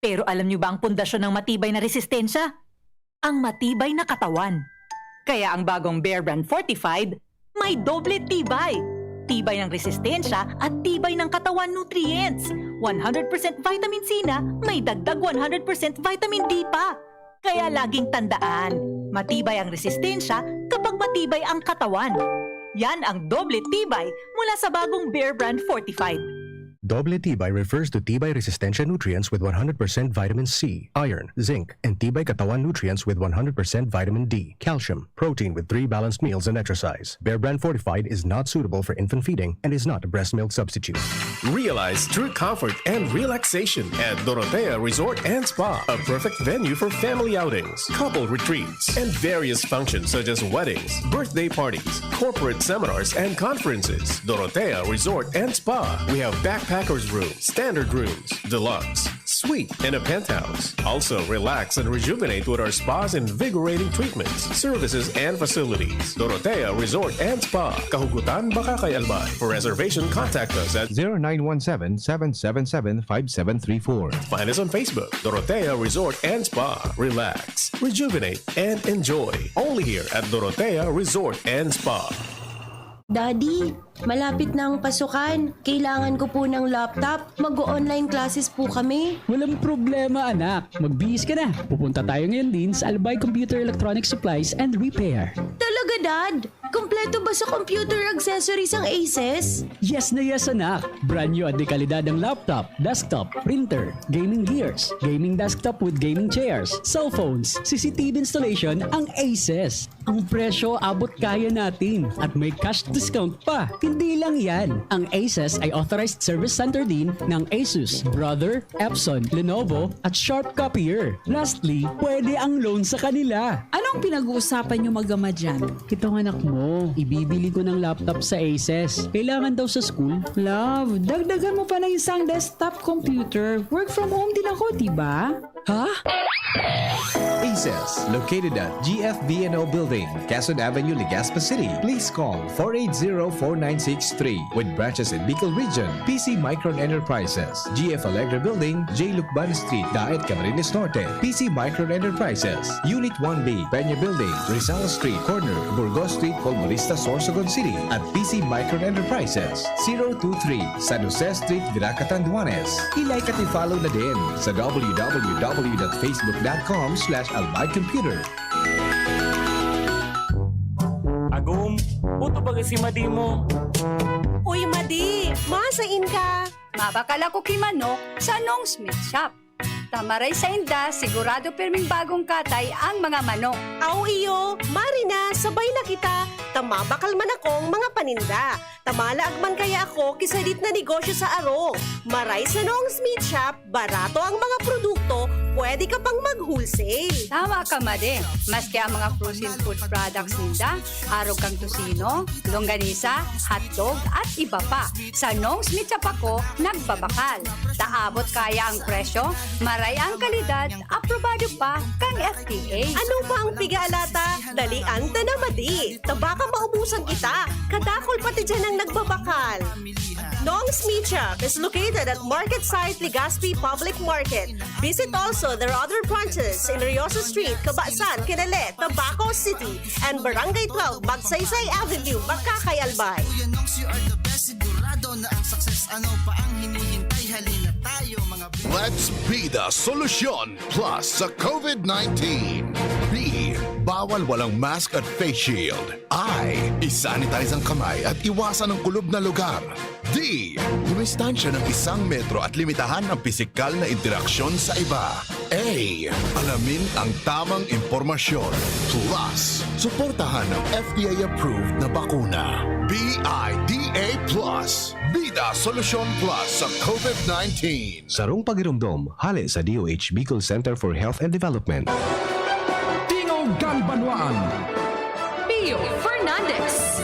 Pero alam niyo ba ang pundasyon ng matibay na resistensya? Ang matibay na katawan. Kaya ang bagong Bear Brand Fortified, may doble tibay. Tibay ng resistensya at tibay ng katawan nutrients. one hundred percent vitamin C na may dagdag one hundred percent vitamin D pa. Kaya laging tandaan, matibay ang resistensya kapag matibay ang katawan. Yan ang doble tibay mula sa bagong Bear Brand Fortified. Doble tibay refers to tibay resistensya nutrients with one hundred percent vitamin C, iron, zinc, and tibay katawan nutrients with one hundred percent vitamin D, calcium, protein with three balanced meals and exercise. Bear Brand Fortified is not suitable for infant feeding and is not a breast milk substitute. Realize true comfort and relaxation at Dorotea Resort and Spa, a perfect venue for family outings, couple retreats, and various functions such as weddings, birthday parties, corporate seminars, and conferences. Dorotea Resort and Spa. We have backpackers room, standard rooms, deluxe, suite, and a penthouse. Also, relax and rejuvenate with our spa's invigorating treatments, services, and facilities. Dorotea Resort and Spa, Kahugutan, Bacacay, Albay. For reservation, contact us at zero nine one seven, seven seven seven, five seven three four. Find us on Facebook, Dorotea Resort and Spa. Relax, rejuvenate, and enjoy. Only here at Dorotea Resort and Spa. Daddy, malapit na ang pasukan. Kailangan ko po ng laptop. Mag-o-online classes po kami. Walang problema, anak. Magbihis ka na. Pupunta tayo ngayon din sa Albay Computer Electronic Supplies and Repair. Talaga, Dad? Kompleto ba sa computer accessories ang Aces? Yes na yes, anak. Brand new at dekalidad ang laptop, desktop, printer, gaming gears, gaming desktop with gaming chairs, cellphones, C C T V installation ang Aces. Ang presyo, abot kaya natin at may cash discount pa. Hindi lang yan. Ang Aces ay authorized service center din ng Asus, Brother, Epson, Lenovo, at Sharp Copier. Lastly, pwede ang loan sa kanila. Anong pinag-uusapan niyo mag-ama dyan? Itong anak mo, ibibili ko ng laptop sa Aces. Kailangan daw sa school. Love, dagdagan mo pa ng isang desktop computer. Work from home din ako, di ba? Ha? Aces, located at G F B and O Building, Quezon Avenue, Legazpi City. Please call four eight zero, four nine six three. With branches in Bicol Region, P C Micron Enterprises, G F Alegre Building, J Lucban Street, Daet, Camarines Norte, P C Micron Enterprises, Unit one B, Peña Building, Rizal Street, corner, Burgos Street, Colmonista, Sorsogon City, at P C Micron Enterprises, zero two three, San Jose Street, Virac, Catanduanes. I-like at i-follow na din sa w w w dot facebook dot com slash albay computer. Agom, puto baga si Madi mo. Uy, Madi! Masain ka? Mabakal ako ki manok sa Nong's Meat Shop. Ta maray sainda, sigurado pirming bagong katay ang mga manok. Aw iyo, mari na, sabay na kita, ta mabakal man akong mga paninda. Ta malaag man kaya ako ki sadit na negosyo sa arog. Maray sa Nong's Meat Shop, barato ang mga produkto, pwede ka pang mag-wholesale. Tama ka, Made. Maski ang mga frozen food products ninda, arog kan tocino, longganisa, hotdog, at iba pa. Sa Nong's Meat Shop ako nagbabakal. Ta abot kaya ang presyo, maray ang kalidad, aprobado pa kan F D A. Ano pa ang piga-alata? Dalian ta na, Made. Ta baka maubusan kita. Kadakul pati diyan ang nagbabakal. Nong's Meat Shop is located at Market Site Legazpi Public Market. Visit also their other branches in Riosa Street, Cabasan, Kinale, Tabaco City, and Barangay twelve, Magsaysay Avenue, Makakay, Albay. Kuya Nongs, you are the best. Sigurado na ang success. Ano pa ang hinihintay? Halina tayo, mga Let's be the solution plus sa COVID nineteen. B, bawal walang mask at face shield. I, isanitize ang kamay at iwasan ang kulob na lugar. D, dumistansya ng isang metro at limitahan ang pisikal na interaksyon sa iba. A, alamin ang tamang impormasyon. Plus, suportahan ang F D A-approved na bakuna. B I D A plus. Bida Solusyon Plus sa COVID nineteen. Sarong pagiromdom, hale sa D O H Bicol Center for Health and Development. Tingog kan Banwaan. Pio Fernandez.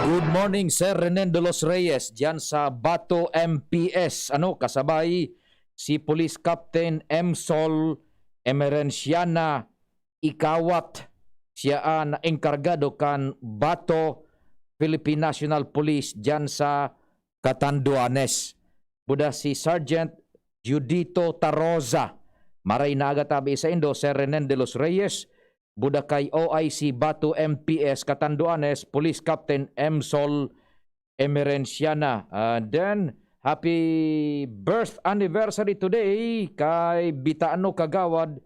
Good morning, Sir Renen de los Reyes, diyan sa Bato M P S. Ano, kasabay si Police Captain Emsol Emerenciana Ikawat. Siya an enkargado kan Bato Philippine National Police diyan sa Catanduanes. Buda si Sergeant Judito Taroza. Maray na aga tabi saindo, Sir Renen de los Reyes. Buda kay O I C Bato M P S Catanduanes, Police Captain Emsol Emerenciana. And then, happy birth anniversary today kay Bitano Kagawad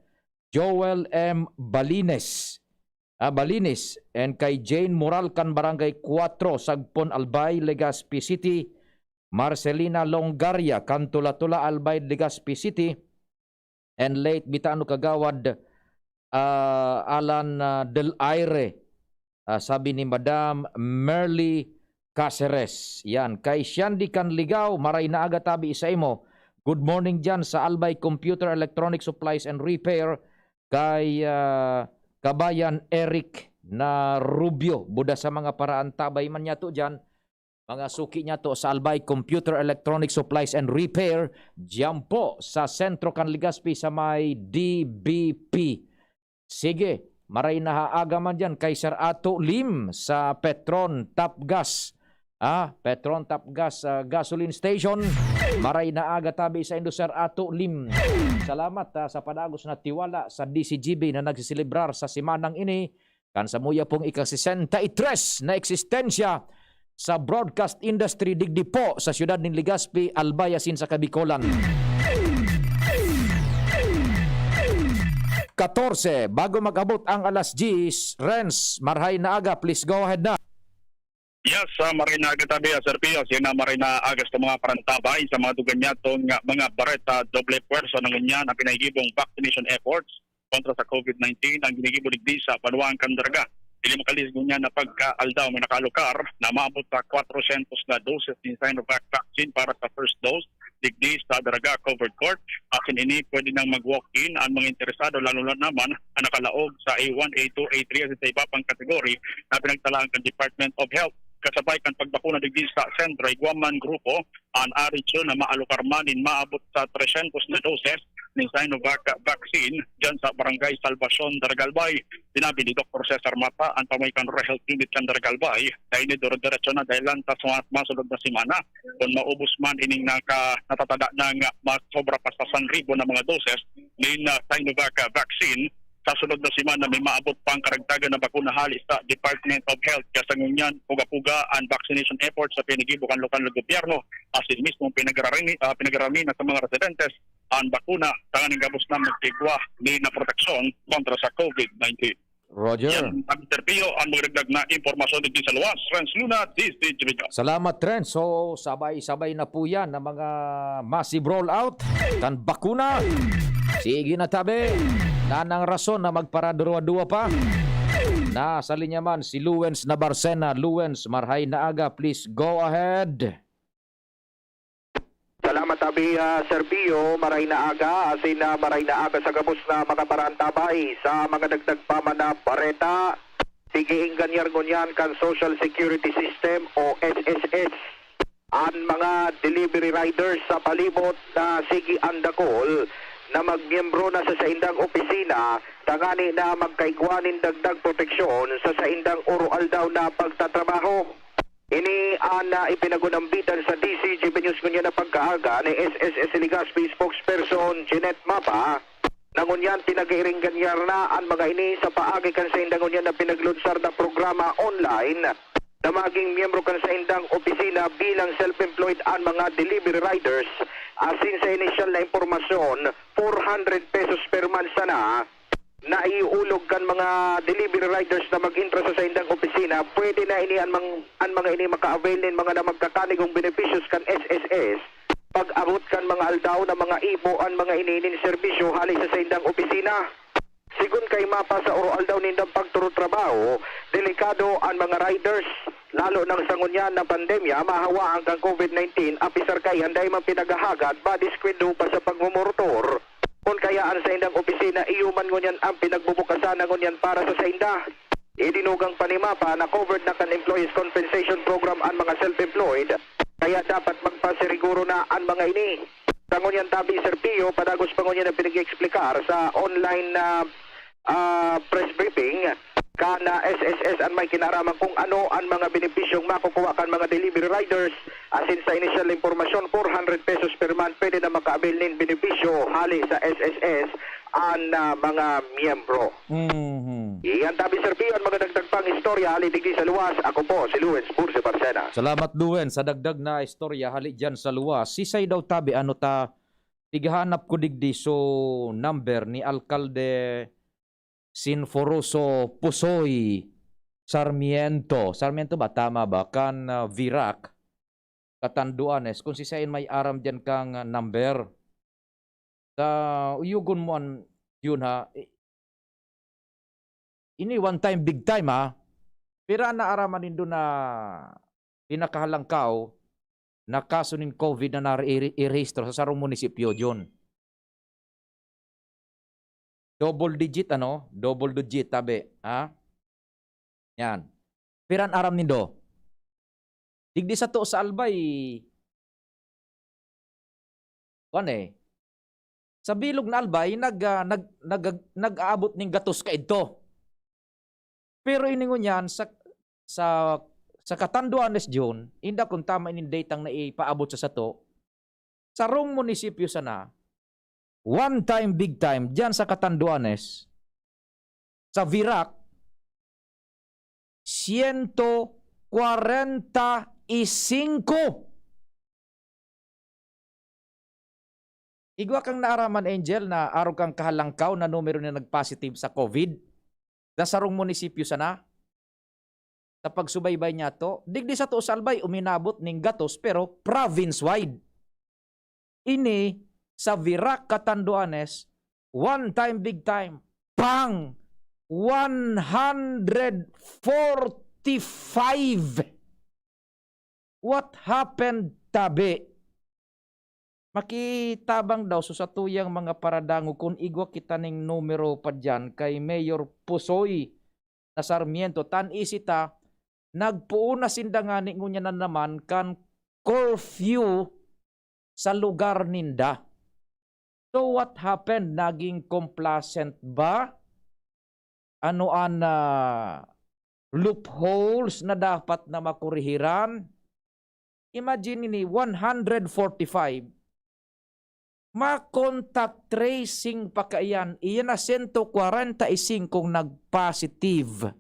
Joel M Balines. Ah, Balines. And kay Jane Moral kan Barangay Cuatro, Sagpon, Albay, Legazpi City. Marcelina Longaria kan Tula-Tula, Albay, Legazpi City. And late Bitano Kagawad, ah, Alan, ah, Del Aire. Ah, sabi ni Madam Merly Caceres. Yan. Kay Shandy Canligao, maray na aga tabi sa imo. Good morning diyan sa Albay Computer Electronic Supplies and Repair. Kay, ah, Kabayan Eric na Rubio. Buda sa mga paraan tabay man niya to diyan. Mga suki niya to sa Albay Computer Electronic Supplies and Repair. Diyan po sa sentro kan Legazpi sa may D B P. Sige, maray na aga man diyan kay Sir Ato Lim sa Petron Top Gas. Ah, Petron Top Gas, ah, gasoline station. Maray na aga tabi saindo, Sir Ato Lim. Salamat, ah, sa padagos na tiwala sa D C G B na nagsiselebrar sa semanang ini kan samuya pong ika-sesenta y tres na eksistensya sa broadcast industry digdi po sa siyudad nin Legazpi, Albay asin sa Kabikolan. Katorse, bago mag-abot ang alas diyes, Renz, marhay na aga, please go ahead na. Yes, ah, maray na aga tabi, ah, Sir Pio. Yan na, maray na aga sa mga parantabay, sa mga duganyaton nga mga bareta, doble puwersa na ngunyan ang pinahigibong vaccination efforts kontra sa COVID nineteen ang ginigibo digdi sa banwaan kan Daraga. Dili makaliis ngunyan na pagkaaldaw may nakaalokar na maabot sa kwatrosyentos na doses nin Sinovac vaccine para sa first dose digdi sa Daraga Covered Court. Asin ini, pwede nang mag-walk-in ang mga interesado, lalo na naman ang nakalaog sa A one, A two, A three asin sa iba pang kategory na pinagtalaan kan Department of Health. Kasabay kan pagbakuna digdi sa sentro, igwa man grupo an arityo na maalokar man nin maabot sa tresyentos na doses nin Sinovac vaccine diyan sa Barangay Salvacion, Daraga, Albay. Sinabi ni Doktor Cesar Mata, ang pamuhay kan Rural Health Unit kan Daraga, Albay, na ini dire-diretso na dahilan ta sa mga masunod na semana. Kun maubos man ining naka-, natatada na nga mas sobra pa sa san ribo na mga doses nin, ah, Sinovac, ah, vaccine, sa sunod na semana may maabot pang karagdagan na bakuna hali sa Department of Health. Kaya sa ngunyan, puga-puga ang vaccination effort sa pinagibo kan lokal na gobyerno, asin mismo pinagrarami, ah, pinagrarami na sa mga residentes ang bakuna tanganing gabos na magtigwa ni na proteksyon kontra sa COVID nineteen. Roger. Yan, Sir Pio, ang magdagdag na impormasyon dito sa luwas. Trans Luna, D S T G Video. Salamat, Trans. So, sabay-sabay na po yan ang mga massive rollout kan bakuna. Sige na, tabi. Nanang rason na magparadurwa-duwa pa. Nasa linya man si Luwens Nabarcena. Luwens, marhay na aga. Please go ahead. Salamat, Abi, ah, Sir Pio. Maray na aga, asin na maray na aga sa gabos na mga paraantabay. Sa mga dagdag pa man na bareta, sige ingganyar ngunyan kan Social Security System o S S S. An mga delivery riders sa palibot na sige andakol na magmiyembro na sa saindang opisina tangani na magkaigwa nin dagdag proteksyon sa saindang oro-aldaw na pagtatrabaho. Ini an, ah, ipinagunambitan sa D C G B News ngunyan na pagkaaga ni S S S Legazpi spokesperson Jeanette Mapa, na ngunyan pinag-iringganyar na an mga ini sa paagi kan saindang ngunyan na pinaglunsar na programa online na maging miyembro kan saindang opisina bilang self-employed an mga delivery riders. Asin sa inisyal na impormasyon, four hundred pesos per month sana na iulog kan mga delivery riders na mag-entra sa saindang opisina, pwede na ini an mang-, an mga ini maka-avail nin mga na magkakanigong benepisyos kan S S S pag-abot kan mga aldaw na mga ibo an mga ini nin serbisyo hali sa saindang opisina. Sigon kay Mapa, sa oro-aldaw nindang pagturutrabaho, delikado an mga riders, lalo nang sa ngunyan na pandemya, mahawaan kan COVID nineteen, apisar kaiyan dai man pinaghahagad, madiskwento pa sa pagmumurtor. Kun kaya an saindang opisina, iyo man ngunyan an pinagbubukasan na ngunyan para sa sainda. Idinugang pa ni Mapa na covered na kan Employees Compensation Program an mga self-employed, kaya dapat magpasiguro na an mga ini. Sa ngunyan tabi, Sir Pio, padagos pa ngunyan na pinag-explicar sa online na, ah, press briefing kan, ah, S S S an may kinaraman kung ano an mga benepisyong makukuha kan mga delivery riders. Asin sa inisyal na impormasyon, four hundred pesos per month pwede na maka-avail nin benepisyo hali sa S S S an, ah, mga miyembro. Mhm. Iyan tabi, Sir Pio, an mga dagdag pang istorya hali digdi sa luwas. Ako po si Luwens Bursi Barcena. Salamat, Luwens, sa dagdag na istorya hali diyan sa luwas. Sisay daw tabi, ano ta, tighanap ko digdi so number ni Alkalde Sinforoso Pusoy Sarmiento. Sarmiento ba? Tama ba? Kan, ah, Virac, Catanduanes. Kung sisay an may aram diyan kang, ah, number. Sa uyugon mo an, yun ha. I-, ini one time, big time ha. Pira na araman nindo na pinakahalangkaw na kaso nin COVID na nare-, irehistro sa sarong munisipyo, Jun? Double digit, ano? Double digit, tabi, ha? Yan. Piran aram nindo? Digdi sato sa Albay, kuwan eh. Sa bilog na Albay, nag, ah, nag, nag, nag-aabot ning gatos kaidto. Pero ini ngunyan, sa, sa, sa Catanduanes, Jun, inda kung tama ining datang na ipaabot sa sato, sarong munisipyo sana, one time, big time, diyan sa Catanduanes, sa Virac, siyento kwarenta y singko. Igwa kang naaraman, Angel, na arog kang kahalangkaw na numero na nag-positive sa COVID sa sarong munisipyo sana? Sa pagsubaybay niyato, digdi sato sa Albay, uminabot ning gatos, pero province-wide. Ini sa Virac, Catanduanes, one time, big time, pang! One hundred forty-five! What happened, tabi? Makitabang daw so satuyang mga paradangog kun igwa kita ning numero pa diyan kay Mayor Pusoy na Sarmiento. Tan-isi ta, nagpoon na sinda ngani ngunyan na naman kan curfew sa lugar ninda. So what happened? Naging complacent ba? Ano an, ah, loopholes na dapat na makurihiran? Imagine ini, one hundred forty-five, ma-contact tracing pa kaiyan, iyan na sento kwarenta y singko nag-positive.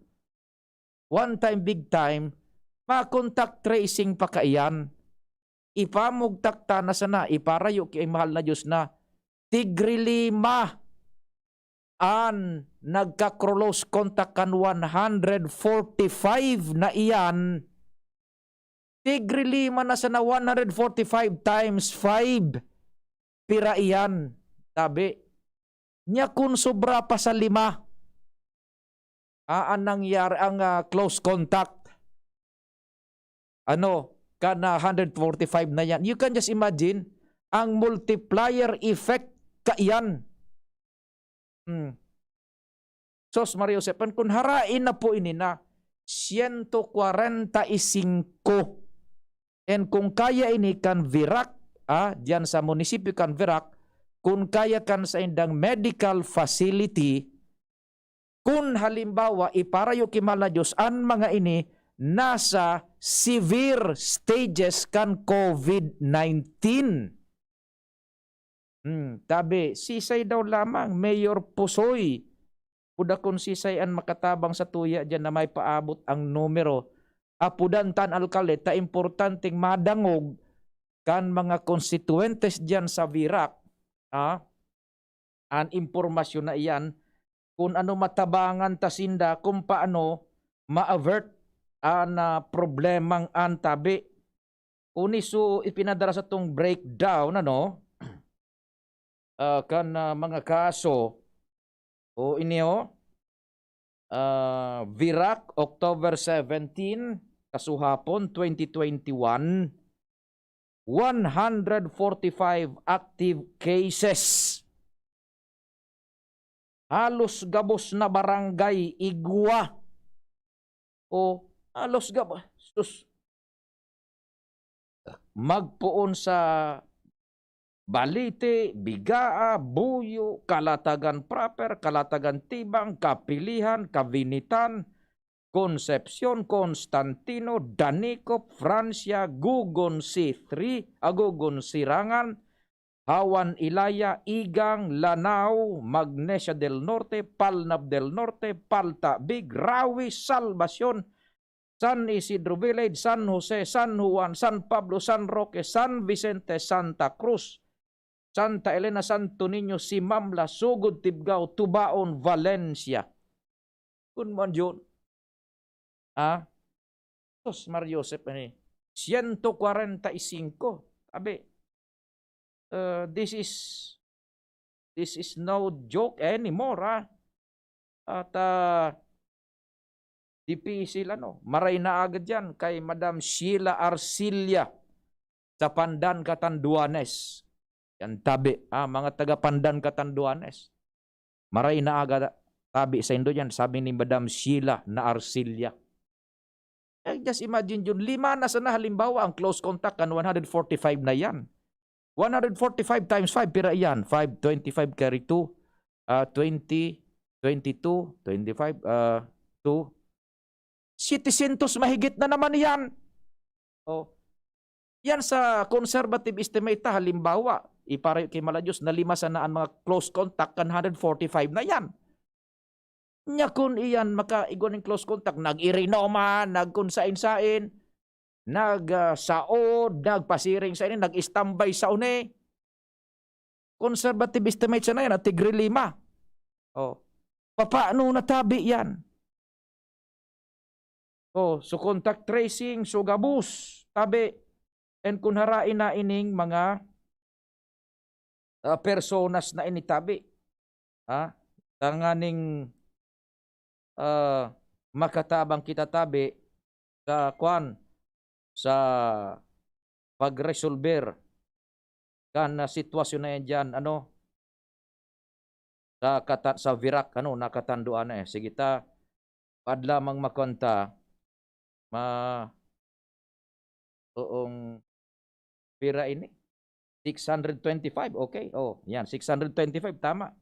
One time, big time, ma-contact tracing pa kaiyan. Ipamugtak ta na sana, iparayo ki mahal na Diyos na tigrilima. an nagka-close contact kan one hundred forty-five na iyan, tigri lima na sana, one hundred forty-five times five, pira iyan, tabi. Nya kun sobra pa sa lima, ah, an nangyari, ang, ah, close contact, ano, kan, ah, hundred forty-five na yan. You can just imagine, ang multiplier effect kaiyan. Hmm. Sos, Maria Josep, an kun harain na po ini na siyento kwarenta y singko. And kung kaya ini kan Virac, ah, diyan sa munisipyo kan Virac, kun kaya kan saindang medical facility, kun halimbawa, iparayo ki mahal na Diyos an mga ini nasa severe stages kan covid nineteen. Hmm, tabi, sisay daw lamang, Mayor Pusoy. Puda kun sisay an makatabang sa tuya diyan na may paabot ang numero. Apudan ta an alkalde ta importanteng madangog kan mga konstituyentes diyan sa Virac, ah, an impormasyon na iyan, kun ano matabangan ta sinda, kung paano ma-avert an, ah, problemang an tabi. Uni so ipinadara satong breakdown, ano, ah, kan, ah, mga kaso. O, ini, oh. Ah, Virac, October seventeen, kasuhapon, twenty twenty-one, one hundred forty-five active cases. Halos gabos na barangay, igwa. O, halos gab-, sus. Magpoon sa Balite, Bigaa, Buyo, Kalatagan Proper, Kalatagan Tibang, Kapilihan, Kavinitan, Concepcion, Constantino, Danico, Francia, Gugon C three, ah, Gugon Sirangan, Hawan Ilaya, Igang, Lanao, Magnesia del Norte, Palnab del Norte, Palta Big, Rawi, Salvacion, San Isidro Village, San Jose, San Juan, San Pablo, San Roque, San Vicente, Santa Cruz, Santa Elena, Santo Niño, Simamla, Sugod, Tibgao, Tubaon, Valencia. Kun man yun, ah, sus, Maria Josep, ini, siyento kwarenta y singko. Sabi, uh, this is, this is no joke anymore, ah. At, ah, dipisil, ano, maray na agad yan kay Madam Sheila Arcilla sa Pandan, Catanduanes. Yan tabi, ah, mga taga Pandan, Catanduanes. Maray na aga tabi saindo yan, sabi ni Madam Sheila na Arcilla. Eh, just imagine yun, lima na sana halimbawa ang close contact kan one hundred forty-five na yan. One hundred forty-five times five, pira yan? Five, twenty-five carry two, ah, twenty, twenty-two, twenty-five, ah, two. Siyetesyentos mahigit na naman yan. Oh. Yan sa conservative estimate ta, halimbawa, iparayo ki mahal na Diyos na lima sana an mga close contact kan hundred forty-five na yan. Nya kun iyan makaigwa nin close contact, nag-irinoma, nagkunsain-sain, nag, ah, saod, nagpasiring sa ini, nag-istambay sa uni. Conservative estimate sana yan, at tigre lima. Oh. Papaano natabi yan? Oh, so contact tracing, so gabos, tabi. And kun harain na ining mga, ah, personas na ini tabi, ha? Tanganing, ah, makatabang kita tabi sa, kwan, sa pagresolber kan, ah, sitwasyon na yan diyan, ano, sa kata-, sa Virac, ano, na Catanduanes. Sige ta, pad lamang makonta, ma-, oong, pira ini? Six hundred twenty-five, okay. Oh, yan, six hundred twenty-five, tama.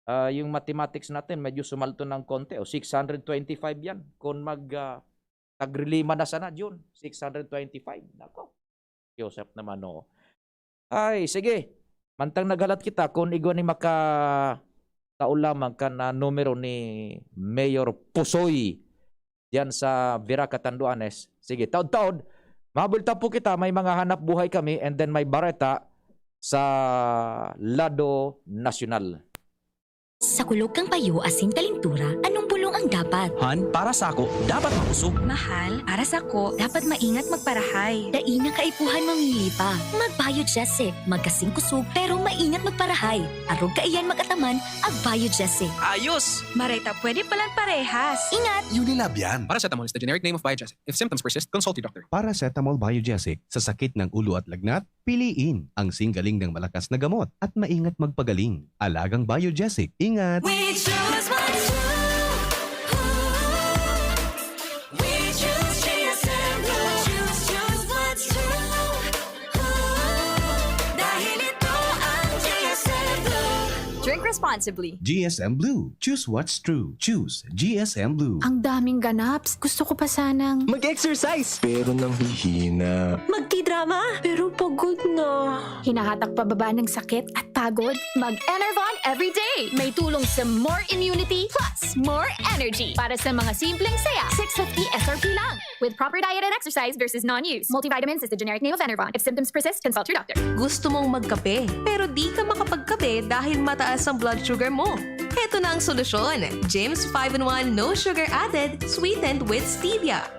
Ah, yung mathematics natin, medyo sumalto ng konti. O, six hundred twenty-five yan. Kung mag, ah, tagrilima na sana, June, six hundred twenty-five. Nako. Joseph naman, oo. Ay, sige. Mantang naghalat kita, kun igwa ni maka-, tao lamang kan, ah, numero ni Mayor Pusoy diyan sa Virac, Catanduanes. Sige, taod-taod, mabulta po kita, may mga hanap buhay kami, and then may bareta sa lado nasyonal. Sa kulog kan payo asin kalintura, anong bulong ang dapat? Han, para sako, dapat makusog. Mahal, para sako, dapat maingat magparahay. Dai na kaipuhan mamili pa. Mag-Biogesic. Magkasing kusog, pero maingat magparahay. Arog kaiyan mag-ataman, ag Biogesic. Ayos! Maray ta pwede palan parehas. Ingat! Unilab yan. Paracetamol is the generic name of Biogesic. If symptoms persist, consult your doctor. Paracetamol Biogesic sa sakit ng ulo at lagnat, piliin ang singgaling ng malakas na gamot at maingat magpagaling. Alagang Biogesic, ingat! We choose what's true. We choose G S M Blue. Choose, choose what's true. Dahil ito ang G S M Blue. Drink responsibly. G S M Blue. Choose what's true. Choose G S M Blue. Ang daming ganaps. Gusto ko pa sanang Mag-exercise! Pero nanghihina. Magtidrama, pero pagod na. Hinahatak pababa ng sakit at pagod. Mag-Enervon everyday. May tulong sa more immunity plus more energy. Para sa mga simpleng saya, six fifty S R P lang. With proper diet and exercise versus non-use. Multivitamins is the generic name of Enervon. If symptoms persist, consult your doctor. Gusto mong magkape, pero di ka makapagkape dahil mataas ang blood sugar mo? Heto na ang solusyon, James five in one No Sugar Added, sweetened with stevia.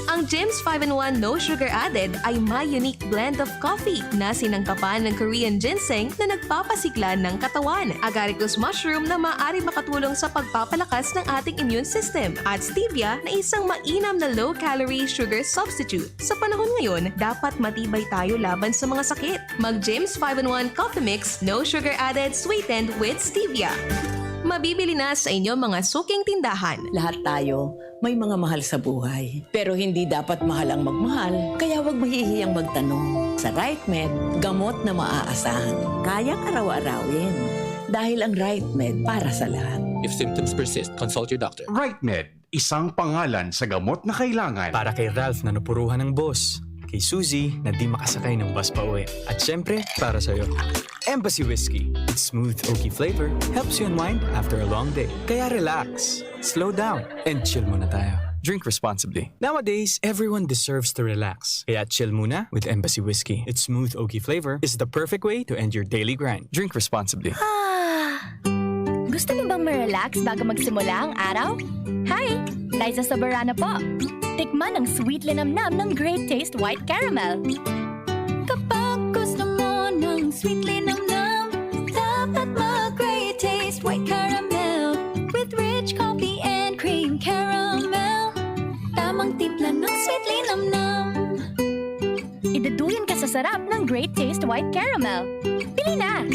Ang James five in one No Sugar Added ay may unique blend of coffee na sinangkapan ng Korean ginseng na nagpapasigla ng katawan, agaricus mushroom na maaari makatulong sa pagpapalakas ng ating immune system, at stevia na isang mainam na low-calorie sugar substitute. Sa panahon ngayon, dapat matibay tayo laban sa mga sakit. Mag James five in one Coffee Mix, no sugar added, sweetened with stevia. Mabibili na sa inyong mga suking tindahan. Lahat tayo may mga mahal sa buhay. Pero hindi dapat mahal ang magmahal, kaya huwag mahihiyang magtanong. Sa RightMed, gamot na maaasahan. Kayang araw-arawin. Dahil ang RightMed para sa lahat. If symptoms persist, consult your doctor. RightMed, isang pangalan sa gamot na kailangan. Para kay Ralph na napuruhan ng bus. Kay Suzy na di makasakay ng bus pa uwi. At syempre, para sa'yo. Embassy Whiskey. Its smooth oaky flavor helps you unwind after a long day. Kaya relax, slow down, and chill muna tayo. Drink responsibly. Nowadays, everyone deserves to relax. Kaya chill muna with Embassy Whiskey. Its smooth oaky flavor is the perfect way to end your daily grind. Drink responsibly. Gusto mo bang ma-relax bago magsimula ang araw? Hi! Liza Soberano po. Tikman ang sweet linamnam ng Great Taste White Caramel. Kapag gusto mo ng sweet linamnam, dapat mag Great Taste White Caramel with rich coffee and cream caramel. Tamang timpla ng sweet linamnam. Iduduyan ka sa sarap ng Great Taste White Caramel. Bili na!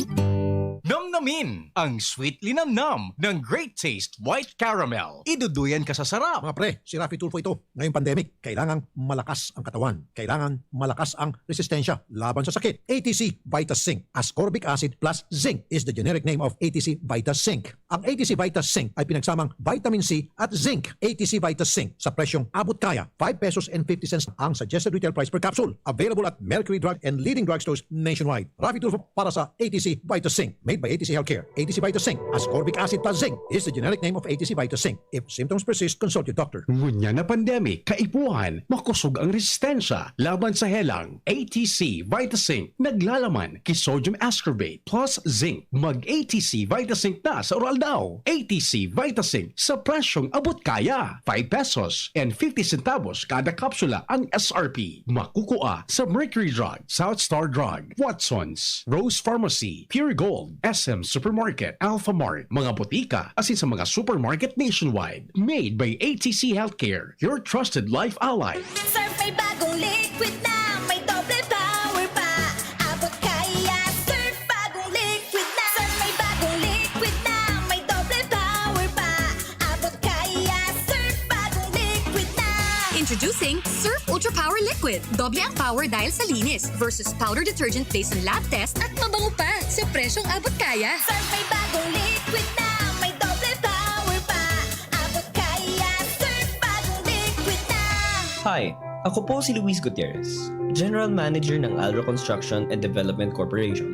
Namnamin ang sweet linamnam ng Great Taste White Caramel. Iduduyan ka sa sarap. Mga pre, si Raffy Tulfo ito. Ngayong pandemic, kailangang malakas ang katawan. Kailangan malakas ang resistensya laban sa sakit. A T C Vita Zinc. Ascorbic acid plus zinc is the generic name of A T C Vita Zinc. Ang A T C Vita Zinc ay pinagsamang vitamin C at zinc. A T C Vita Zinc sa presyong abot kaya, five pesos and fifty cents ang suggested retail price per capsule. Available at Mercury Drug and leading drugstores nationwide. Raffy Tulfo para sa A T C Vita Zinc. Made by A T C Healthcare. A T C Vita Zinc. Ascorbic acid plus zinc is the generic name of A T C Vita Zinc. If symptoms persist, consult your doctor. Ngunyan na pandemic, kaipuhan, makusog ang resistensya laban sa helang. A T C Vita Zinc, naglalaman ki sodium ascorbate plus zinc. Mag A T C Vita Zinc na sa Uraldaw. A T C Vita Zinc sa presyong abot kaya. Five pesos and fifty centavos kada kapsula ang S R P. Makukua sa Mercury Drug, South Star Drug, Watson's, Rose Pharmacy, Pure Gold, S M Supermarket, Alpha Mart, mga botika, asin sa mga supermarket nationwide. Made by A T C Healthcare, your trusted life ally. Surf may bagong liquid na, may doble power pa. Abot kaya, Surf bagong liquid na. Surf may bagong liquid na, may doble power pa. Abot kaya, Surf bagong liquid na. Introducing Surf Ultra Power Liquid. Doble ang power dahil sa linis versus powder detergent based on lab test at mabango pa sa presyong abot kaya. Surf may bagong liquid na, may doble power pa. Abot kaya, Surf bagong liquid na. Hi! Ako po si Luis Gutierrez, General Manager ng Alro Construction and Development Corporation.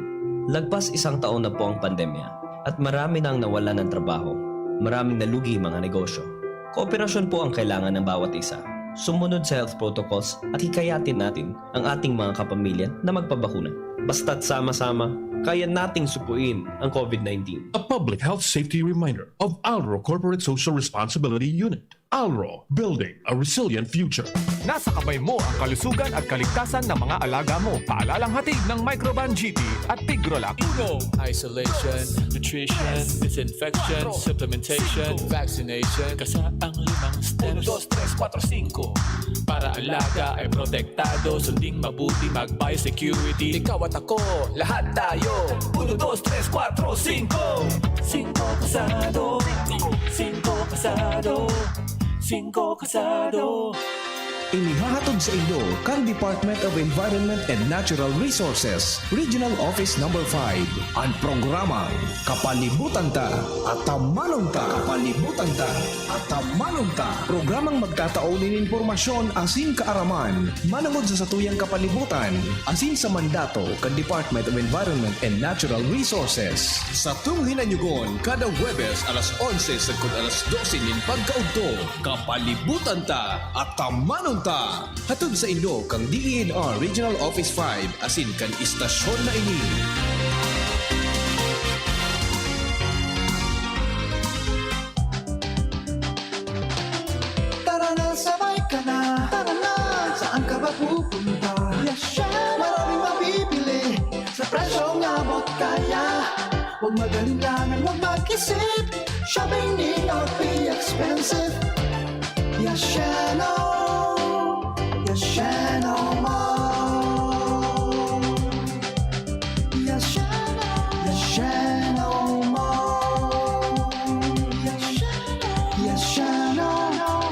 Lagpas isang taon na po ang pandemya at marami na ang nawalan ng trabaho. Maraming nalugi mga negosyo. Kooperasyon po ang kailangan ng bawat isa. Sumunod sa health protocols at hikayatin natin ang ating mga kapamilya na magpabakuna. Basta't sama-sama, kaya nating supuin ang COVID nineteen. A public health safety reminder of Alro Corporate Social Responsibility Unit. Alro, building a resilient future. Nasa kamay mo ang kalusugan at kaligtasan ng mga alaga mo. Paalalang hatid ng Microban G T at Tigrolac. Uno, isolation, nutrition, disinfection, supplementation, vaccination. Kasaang limang steps. Uno, dos, tres, kuwatro, singko. Para alaga ay protektado, sunding mabuti, mag-biosecurity. Ikaw at ako, lahat tayo. Uno, dos, tres, kuwatro, singko. Singko kasado. Singko kasado. Singko kasado. Inihahatod sa inyo kan Department of Environment and Natural Resources, Regional Office Number five, an programang Kapalibutan Ta, Atamanon Ta. Kapalibutan Ta, Atamanon Ta. Programang magtatao nin impormasyon asin kaaraman manongod sa satuyang kapalibutan asin sa mandato kan Department of Environment and Natural Resources. Satong hinanyugon kada Huwebes alas onse sagkod alas dose nin pagkaudto. Kapalibutan Ta, Atamanon Ta. Hatod saindo kan D E N R Regional Office five asin kan istasyon na ini. Tara na, sabay ka na. Tara na, saan ka ba pupunta? Yasha! Maraming mabibili sa presyong abot kaya. Huwag mag-alinlangan, huwag mag-isip. Shopping need not be expensive. Yashano! Yashano Mall! Yashano! Yashano Mall! Yashano! Yashano!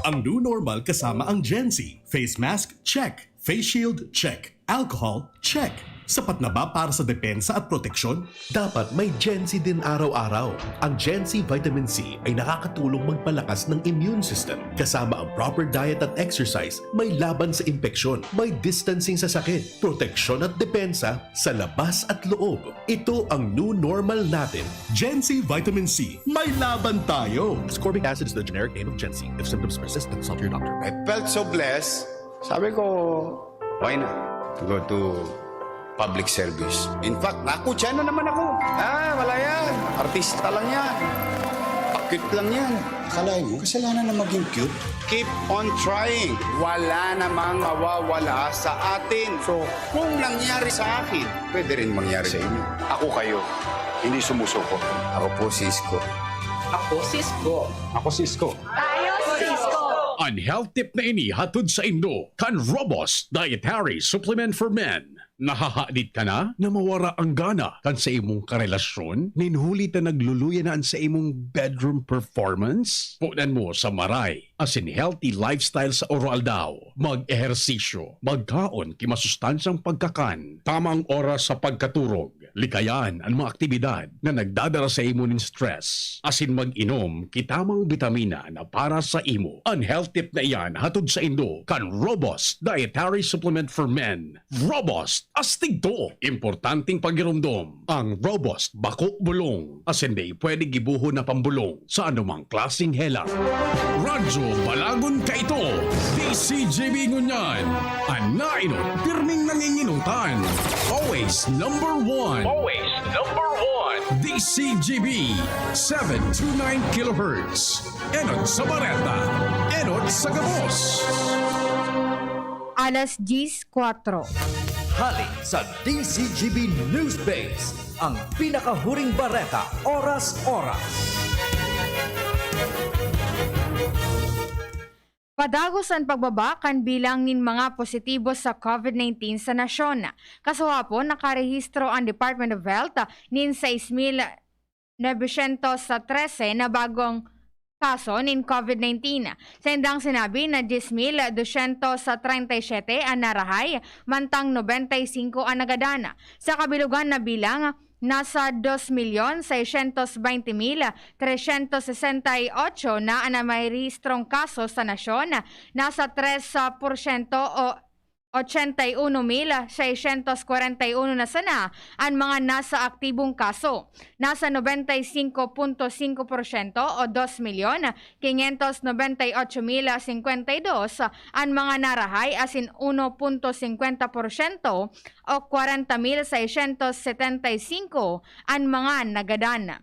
Ang new normal kasama ang Gen Z. Face mask, check. Face shield, check. Alcohol, check. Sapat na ba para sa depensa at proteksyon? Dapat may Gen Z din araw-araw. Ang Gen Z Vitamin C ay nakakatulong magpalakas ng immune system. Kasama ang proper diet at exercise, may laban sa impeksyon, may distancing sa sakit, proteksyon at depensa sa labas at loob. Ito ang new normal natin. Gen Z Vitamin C, may laban tayo! Ascorbic acid is the generic name of Gen Z. If symptoms persist, consult your doctor. I felt so blessed. Sabi ko, why not go to public service? In fact, nakutsa na naman ako. Ah, wala yan. Artista lang yan. Pakit lang yan. Akala mo, kasalanan na maging cute? Keep on trying. Wala namang mawawala sa atin. So, kung nangyari sa akin, pwede rin mangyari sa inyo. Ako kayo, hindi sumusuko. Ako po si Isko. Ako si Isko. Ako si Isko. Tayo si Isko. An health tip na ini hatod saindo kan Robust Dietary Supplement for Men. Nahahadit ka na na mawara ang gana kan sa imong karelasyon? Nin huli ta nagluluya na an sa imong bedroom performance? Punan mo sa maray asin healthy lifestyle sa oro-aldaw. Mag-ehersisyo, magkaon ki masustansyang pagkakan, tamang oras sa pagkaturog, likayan an mga aktibidad na nagdadara sa imo nin stress, asin mag-inom ki tamang bitamina na para sa imo. An health tip na iyan hatod saindo kan Robust Dietary Supplement for Men. Robust, astig to! Importanteng pagiromdom, ang Robust bako bulong, asin dai pwede gibohon na pambolong sa anumang klaseng hela. Radyo Balagon kaito, D C G B ngunyan, an nainot pirming nanginginutan. Always number one. Always number one. D C G B, seven two nine kilohertz. Enot sa bareta, enot sa gabos. Alas diyes kwatro. Hali sa D C G B Newsbase, ang pinakahuring bareta, oras-oras. Padagos an pagbaba kan bilang nin mga positibo sa COVID nineteen sa nasyon. Kasuhapon, nakarehistro an Department of Health nin sais mil novecientos trese na bagong kaso nin COVID nineteen. Saindang sinabi na diyes mil dosyentos treinta y siete an narahay, mantang nobenta y singko an nagadan. Sa kabilugan na bilang, nasa dos milyon seiscientos baynte mil trescientos sesenta y ocho na an may rehistrong kaso sa nasyon, nasa tres porsyento o Ochenta y uno mil seiscientos cuarenta y uno na sana an mga nasa aktibong kaso. Nasa noventa y cinco punto cinco porsyento o dos milyon quinientos noventa y ocho mil cincuenta y dos an mga narahay, asin uno punto cincuenta porsyento o kwarenta mil seiscientos setenta y cinco an mga nagadan.